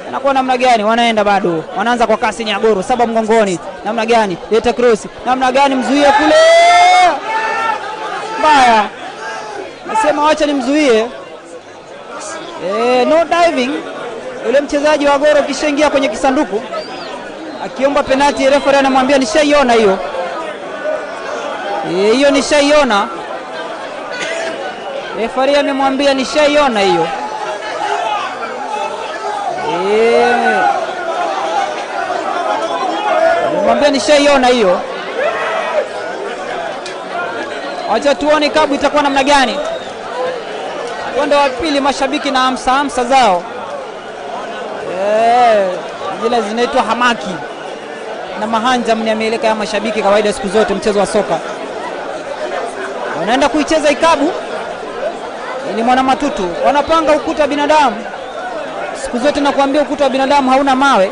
Anakuwa namna gani? Wanaenda bado. Wanaanza kwa kasi ni Agoro, 7 mgongoni. Namna gani? Leta cross. Namna gani mzuie kule? Mbaya. Nasema wacha nimzuie. No diving. Yule mchezaji wa Agoro kishaingia kwenye kisanduku akiomba penalti, referee anamwambia nishaiona hiyo. Hiyo nishaiona. Referee amemwambia nishaiona hiyo. Amemwambia nishaiona hiyo. Acha tuone kabu itakuwa namna gani. Upande wa pili mashabiki na hamsa hamsa zao. Zile zinaitwa hamaki na mahanja mniameleka ya mashabiki kawaida siku zote mchezo wa soka. Wanaenda kuicheza ikabu. Ni mwana Matutu. Wanapanga ukuta wa binadamu. Siku zote nakuambia ukuta wa binadamu hauna mawe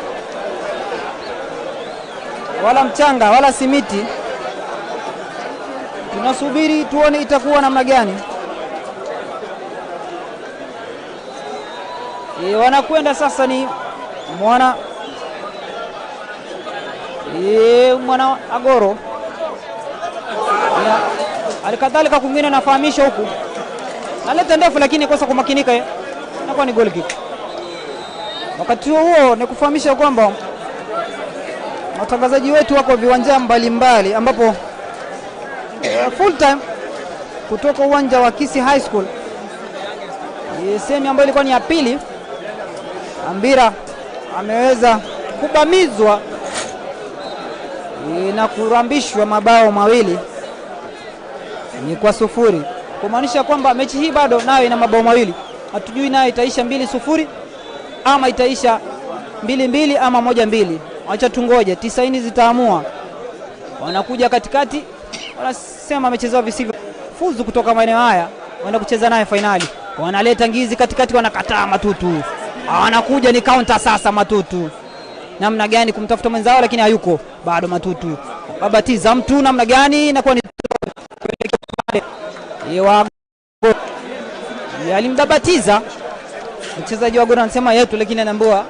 wala mchanga wala simiti. Tunasubiri tuone itakuwa namna gani. Wanakwenda sasa ni mwana mwana Agoro. Alikadhalika kwingine nafahamisha huku. Naleta ndefu lakini kosa kumakinika. Inakuwa ni goal kick. Wakati huo ni kufahamisha kwamba watangazaji wetu wako viwanja mbalimbali ambapo full time kutoka uwanja wa Kisii High School, sehemu ambayo ilikuwa ni ya pili, Ambira ameweza kubamizwa na kurambishwa mabao 2 ni kwa 0, kumaanisha kwamba mechi hii bado nayo ina mabao 2. Hatujui nayo itaisha 2-0 ama itaisha 2-2 ama 1-2. Acha tungoje, 90 zitaamua. Wanakuja katikati, wanasema amechezewa visivyo. Fuzu kutoka maeneo haya, wanaenda kucheza naye finali. Wanaleta ngizi katikati, wanakataa Matutu. Wanakuja ni counter sasa Matutu. Namna gani kumtafuta mwenzao lakini hayuko. Bado Matutu. Babatiza mtu namna gani inakuwa ni alimdabatiza mchezaji wa Gor anasema yetu lakini anaambiwa.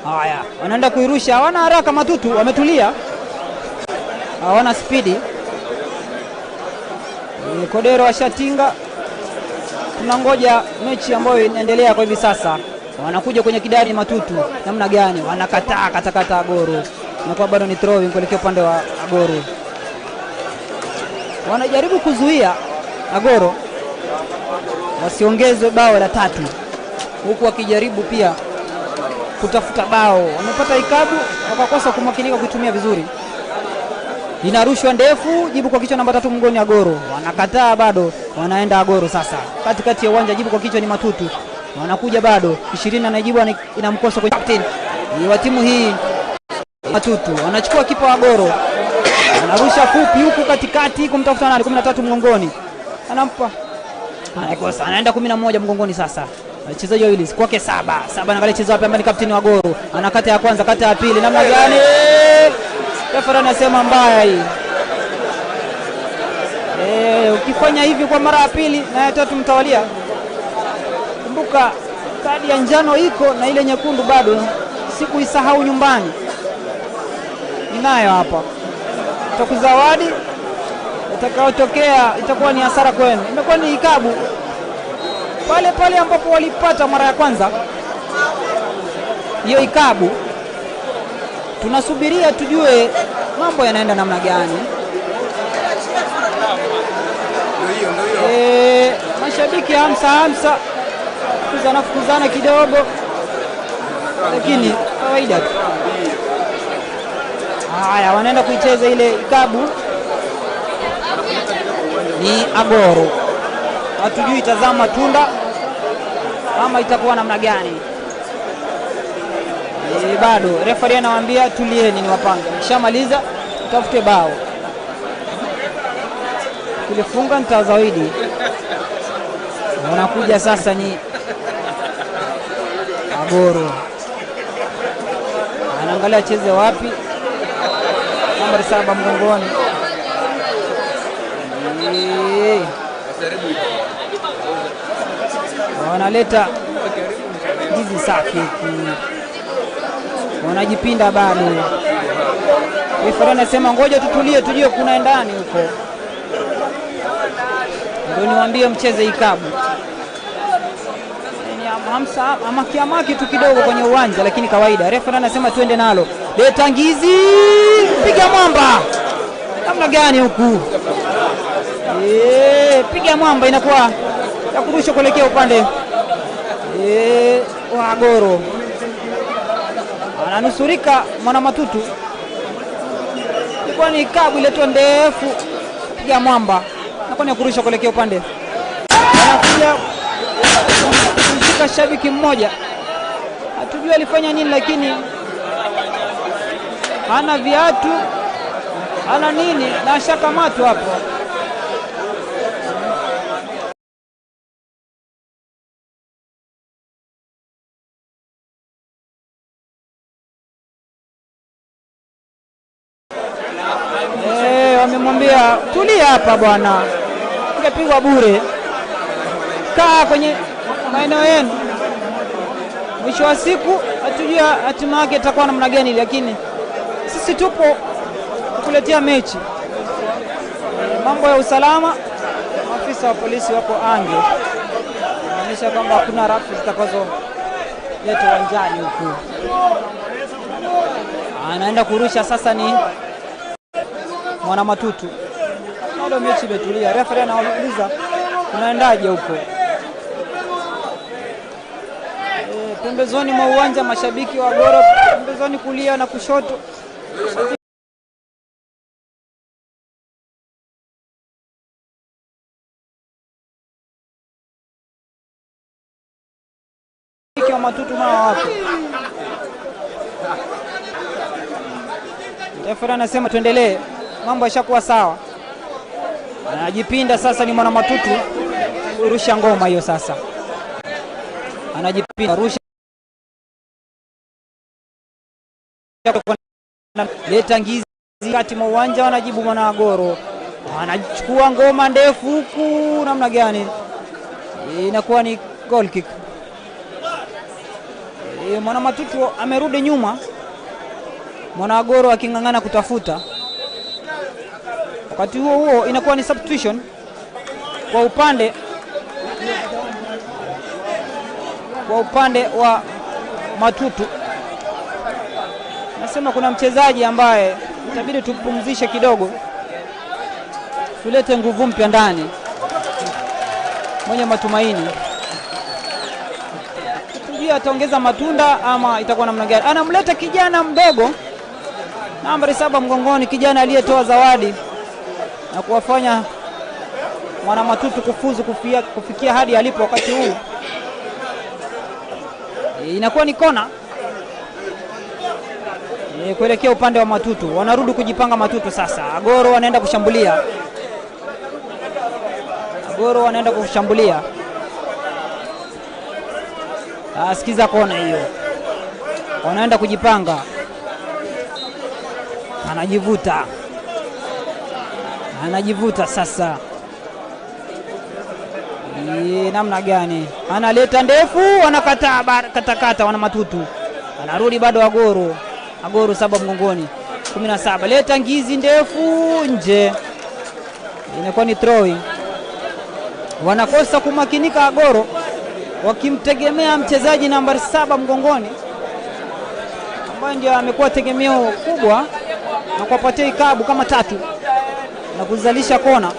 Haya, wanaenda kuirusha, hawana haraka Matutu, wametulia. Hawana spidi. Kodero ashatinga. Tunangoja mechi ambayo inaendelea kwa hivi sasa. Wanakuja kwenye kidari Matutu. Namna gani? Wanakataa katakata Agoro. Na kwa bado ni throwing kuelekea upande wa Agoro. Wanajaribu kuzuia Agoro wasiongezwe bao la 3, huku wakijaribu pia kutafuta bao. Wamepata ikabu wakakosa kumakinika kuitumia vizuri. Inarushwa ndefu, jibu kwa kichwa namba 3 mgoni Agoro. Wanakataa bado, wanaenda Agoro sasa. Katikati ya uwanja jibu kwa kichwa ni Matutu. Wanakuja bado, 20 anajibu inamkosa kwa captain wa timu hii Matutu. Wanachukua kipa wa Agoro. Anarusha fupi huku katikati kumtafuta nani, 13 mgongoni. Anampa. Anakosa, anaenda 11 mgongoni sasa. Wachezaji wawili kwake 7. 7 anaangalia chezo wapi ambaye ni captain wa Agoro. Anakata ya kwanza, kata ya pili, namna gani? Refa anasema mbaya hii. Ukifanya hivi kwa mara ya pili na ya tatu mtawalia. Kumbuka kadi ya njano iko na ile nyekundu bado, sikuisahau nyumbani. Ninayo hapa. Tutakuzawadi, itakayotokea itakuwa ni hasara kwenu. Imekuwa ni ikabu pale pale ambapo walipata mara ya kwanza hiyo ikabu. Tunasubiria tujue mambo yanaenda namna gani. Mashabiki hamsa hamsa Wanafukuzana fukuzana kidogo, lakini kawaida tu. Haya, wanaenda kuicheza ile ikabu ni Agoro. Hatujui itazaa matunda ama itakuwa namna gani. Bado referee anawaambia tulieni, ni wapange, mkishamaliza mtafute bao, tulifunga nitawazawidi. Wanakuja sasa ni Agoro, anaangalia acheze wapi, nambari 7 mgongoni. Wanaleta ndizi safi, wanajipinda bado. Refa anasema ngoja tutulie, tujue kuna ndani huko, ndio niwaambie mcheze ikabu. Ni hamsa amaki tu kidogo kwenye uwanja, lakini kawaida. Refa anasema twende nalo. Leta ngizi, piga mwamba. Namna gani huku? Piga mwamba, inakuwa ya kurusha kuelekea upande wa Agoro. Ananusurika mwana Matutu. Ilikuwa ni kabu ile tu ndefu, piga mwamba, inakuwa ni kurusha kuelekea upande. Anakuja kumshika shabiki mmoja, hatujui alifanya nini, lakini hana viatu hana nini na ashakamatwa hapo. Wamemwambia tulia hapa bwana, ungepigwa bure, kaa kwenye maeneo yenu. Mwisho wa siku hatujui hatima yake itakuwa namna gani, lakini sisi tupo kukuletea mechi. Mambo ya usalama, maafisa wa polisi wako ange, inaonyesha kwamba hakuna rafu zitakazo letwa uwanjani huku. Anaenda kurusha sasa ni mwana Matutu. Bado mechi imetulia. Referee anauliza unaendaje huko. Pembezoni mwa uwanja mashabiki wa Agoro, pembezoni kulia na kushoto. Mashabiki wa Matutu nao wapo. Referee anasema tuendelee, mambo yashakuwa sawa. Anajipinda sasa ni mwana Matutu, rusha ngoma hiyo sasa. Anajipinda, rusha, leta ngizi kati mwa uwanja, wanajibu mwana Agoro. Anachukua ngoma ndefu huku, namna gani? Inakuwa ni goal kick. Mwana Matutu amerudi nyuma, mwana Agoro aking'ang'ana kutafuta. Wakati huo huo inakuwa ni substitution kwa upande wa Matutu. Nasema kuna mchezaji ambaye itabidi tupumzishe kidogo, tulete nguvu mpya ndani, mwenye matumaini. Tujue ataongeza matunda ama itakuwa namna gani. Anamleta kijana mdogo nambari 7 mgongoni, kijana aliyetoa zawadi na kuwafanya mwana Matutu kufuzu kufikia hadi alipo wakati huu. Inakuwa ni kona kuelekea upande wa Matutu. Wanarudi kujipanga Matutu sasa. Agoro wanaenda kushambulia. Agoro wanaenda kushambulia. Sikiza kona hiyo. Wanaenda kujipanga. Anajivuta. Anajivuta sasa. Namna gani? Analeta ndefu, wanakataa katakata wana Matutu. Anarudi bado Agoro. Agoro 7 mgongoni. 17. Leta ngizi ndefu nje. Inakuwa ni throwing. Wanakosa kumakinika Agoro, wakimtegemea mchezaji nambari 7 mgongoni ambaye ndio amekuwa tegemeo kubwa na kuwapatia ikabu kama 3 na kuzalisha kona.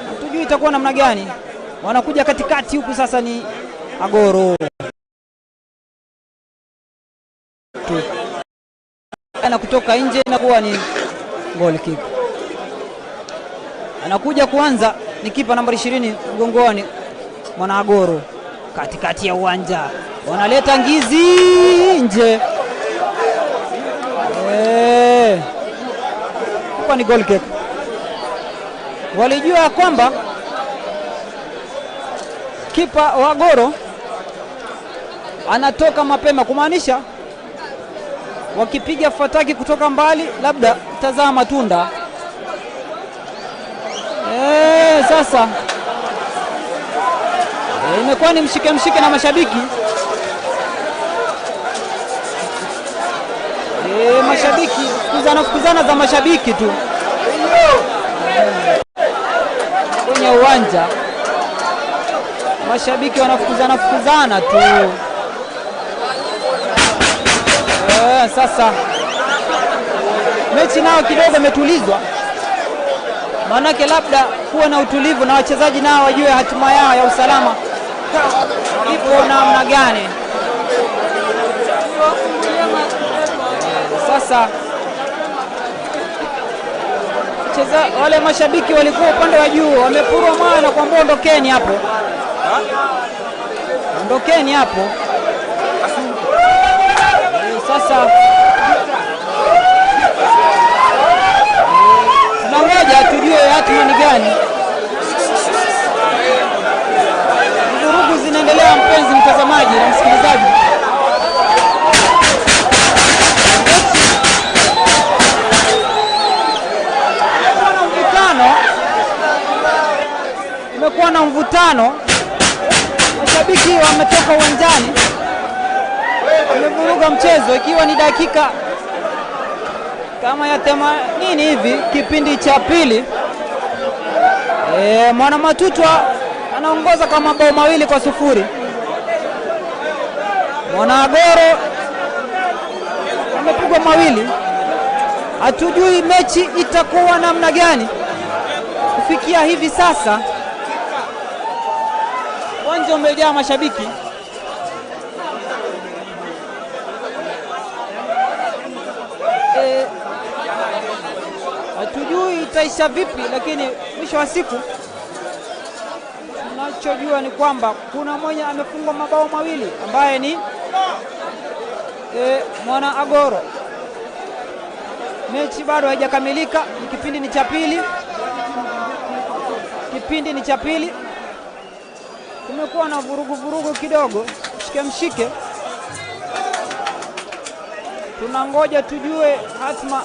Hatujui itakuwa namna gani. Wanakuja katikati huku sasa ni Agoro na kutoka nje na kuwa ni goal kick. Anakuja kuanza ni kipa nambari 20 mgongoni Mwana Agoro, katikati ya uwanja wanaleta ngizi nje. Kwa ni goal kick. Walijua kwamba kipa wa Agoro anatoka mapema, kumaanisha wakipiga fataki kutoka mbali labda tazama matunda. Sasa imekuwa ni mshike mshike na mashabiki. Mashabiki fukuzana za mashabiki tu kwenye uwanja, mashabiki wanafukuzana tu. Sasa mechi nao kidogo imetulizwa, maanake labda kuwa na utulivu na wachezaji nao wajue hatima yao ya usalama ipo namna gani. Sasa wale mashabiki walikuwa upande wa juu wamepurwa mawe na kuambia ondokeni hapo, ondokeni hapo. Sasa tunangoja tujue hatima ni gani. Vurugu zinaendelea, mpenzi mtazamaji na msikilizaji. Kumekuwa na mvutano, mashabiki wametoka uwanjani, wamevuruga mchezo, ikiwa ni dakika kama ya 80 hivi, kipindi cha pili. Mwana Matutwa anaongoza kwa mabao 2-0. Mwana Agoro amepigwa 2. Hatujui mechi itakuwa namna gani kufikia hivi sasa. Uwanja umejaa mashabiki. Hatujui itaisha vipi, lakini mwisho wa siku tunachojua ni kwamba kuna mmoja amefungwa mabao 2 ambaye ni Mwana Agoro. Mechi bado haijakamilika, ni kipindi ni cha pili. Kipindi ni cha pili. Kumekuwa na vurugu kidogo, mshike mshike. Tunangoja tujue hatma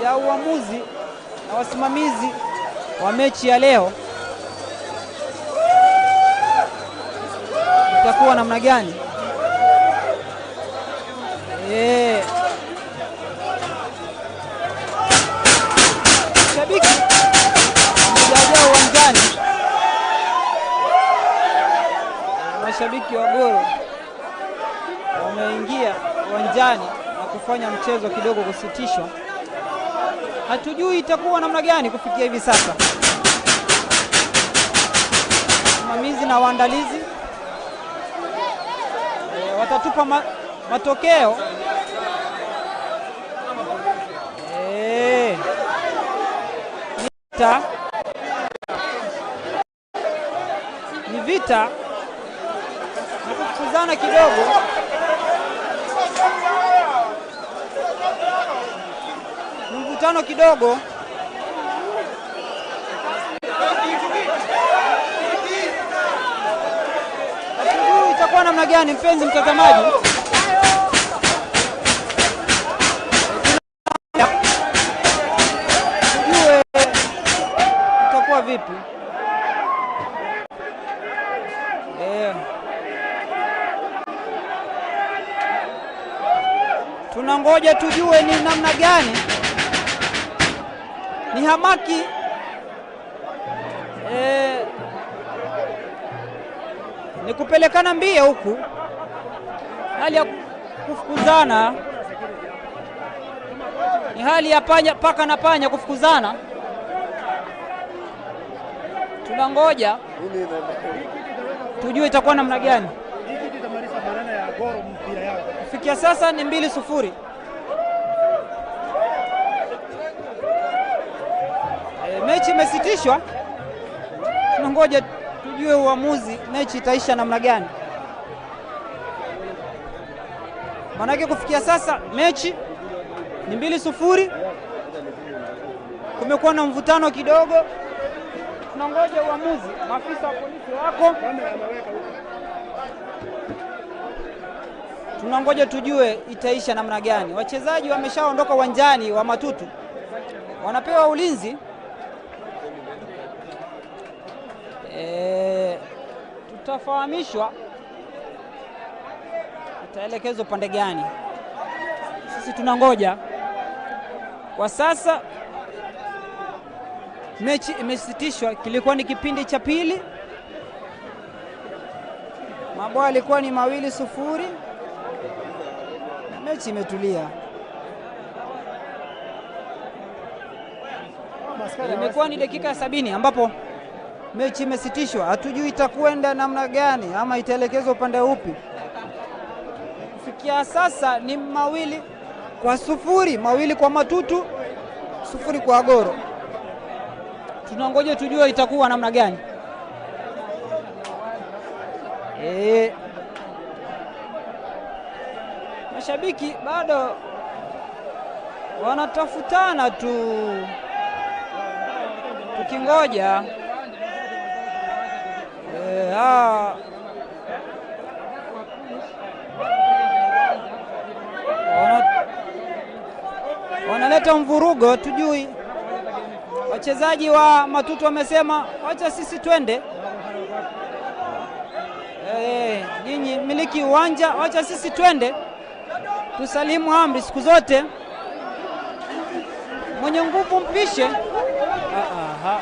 ya uamuzi na wasimamizi wa mechi ya leo itakuwa namna gani. Shabiki wamejaa uwanjani, mashabiki wa Goro wameingia uwanjani na kufanya mchezo kidogo kusitishwa. Hatujui itakuwa namna gani kufikia hivi sasa. Wasimamizi na waandalizi watatupa matokeo. Ni vita ni kufukuzana kidogo. Mvutano kidogo. Hatujui itakuwa namna gani, mpenzi mtazamaji. Tujue itakuwa vipi. Tunangoja tujue ni namna gani. Ni hamaki ni kupelekana mbio huku, hali ya kufukuzana, ni hali ya panya, paka na panya kufukuzana. Tunangoja tujue itakuwa namna gani.
Goro mpira yao.
Kufikia sasa ni 2-0. Mechi imesitishwa. Tunangoja tujue uamuzi mechi itaisha namna gani. Manake kufikia sasa mechi ni 2-0. Kumekuwa na mvutano kidogo. Tunangoja uamuzi. Maafisa wa polisi wako. Tunangoja tujue itaisha namna gani. Wachezaji wameshaondoka uwanjani wa Matutu. Wanapewa ulinzi. Tutafahamishwa itaelekezwa pande gani. Sisi tunangoja. Kwa sasa mechi imesitishwa. Kilikuwa ni kipindi cha pili. Mabao yalikuwa ni 2-0. Na mechi imetulia. Imekuwa ni dakika 70 ambapo mechi imesitishwa. Hatujui itakwenda namna gani ama itaelekezwa upande upi. Kufikia sasa ni 2-0, 2 kwa Matutu, 0 kwa Agoro. Tunangoja tujue itakuwa namna gani. Mashabiki bado wanatafutana tu, tukingoja wanaleta mvurugo, tujui. Wachezaji wa Matutu wamesema wacha sisi twende. Nyinyi miliki uwanja, wacha sisi twende. Tusalimu amri siku zote. Mwenye nguvu mpishe. Aha.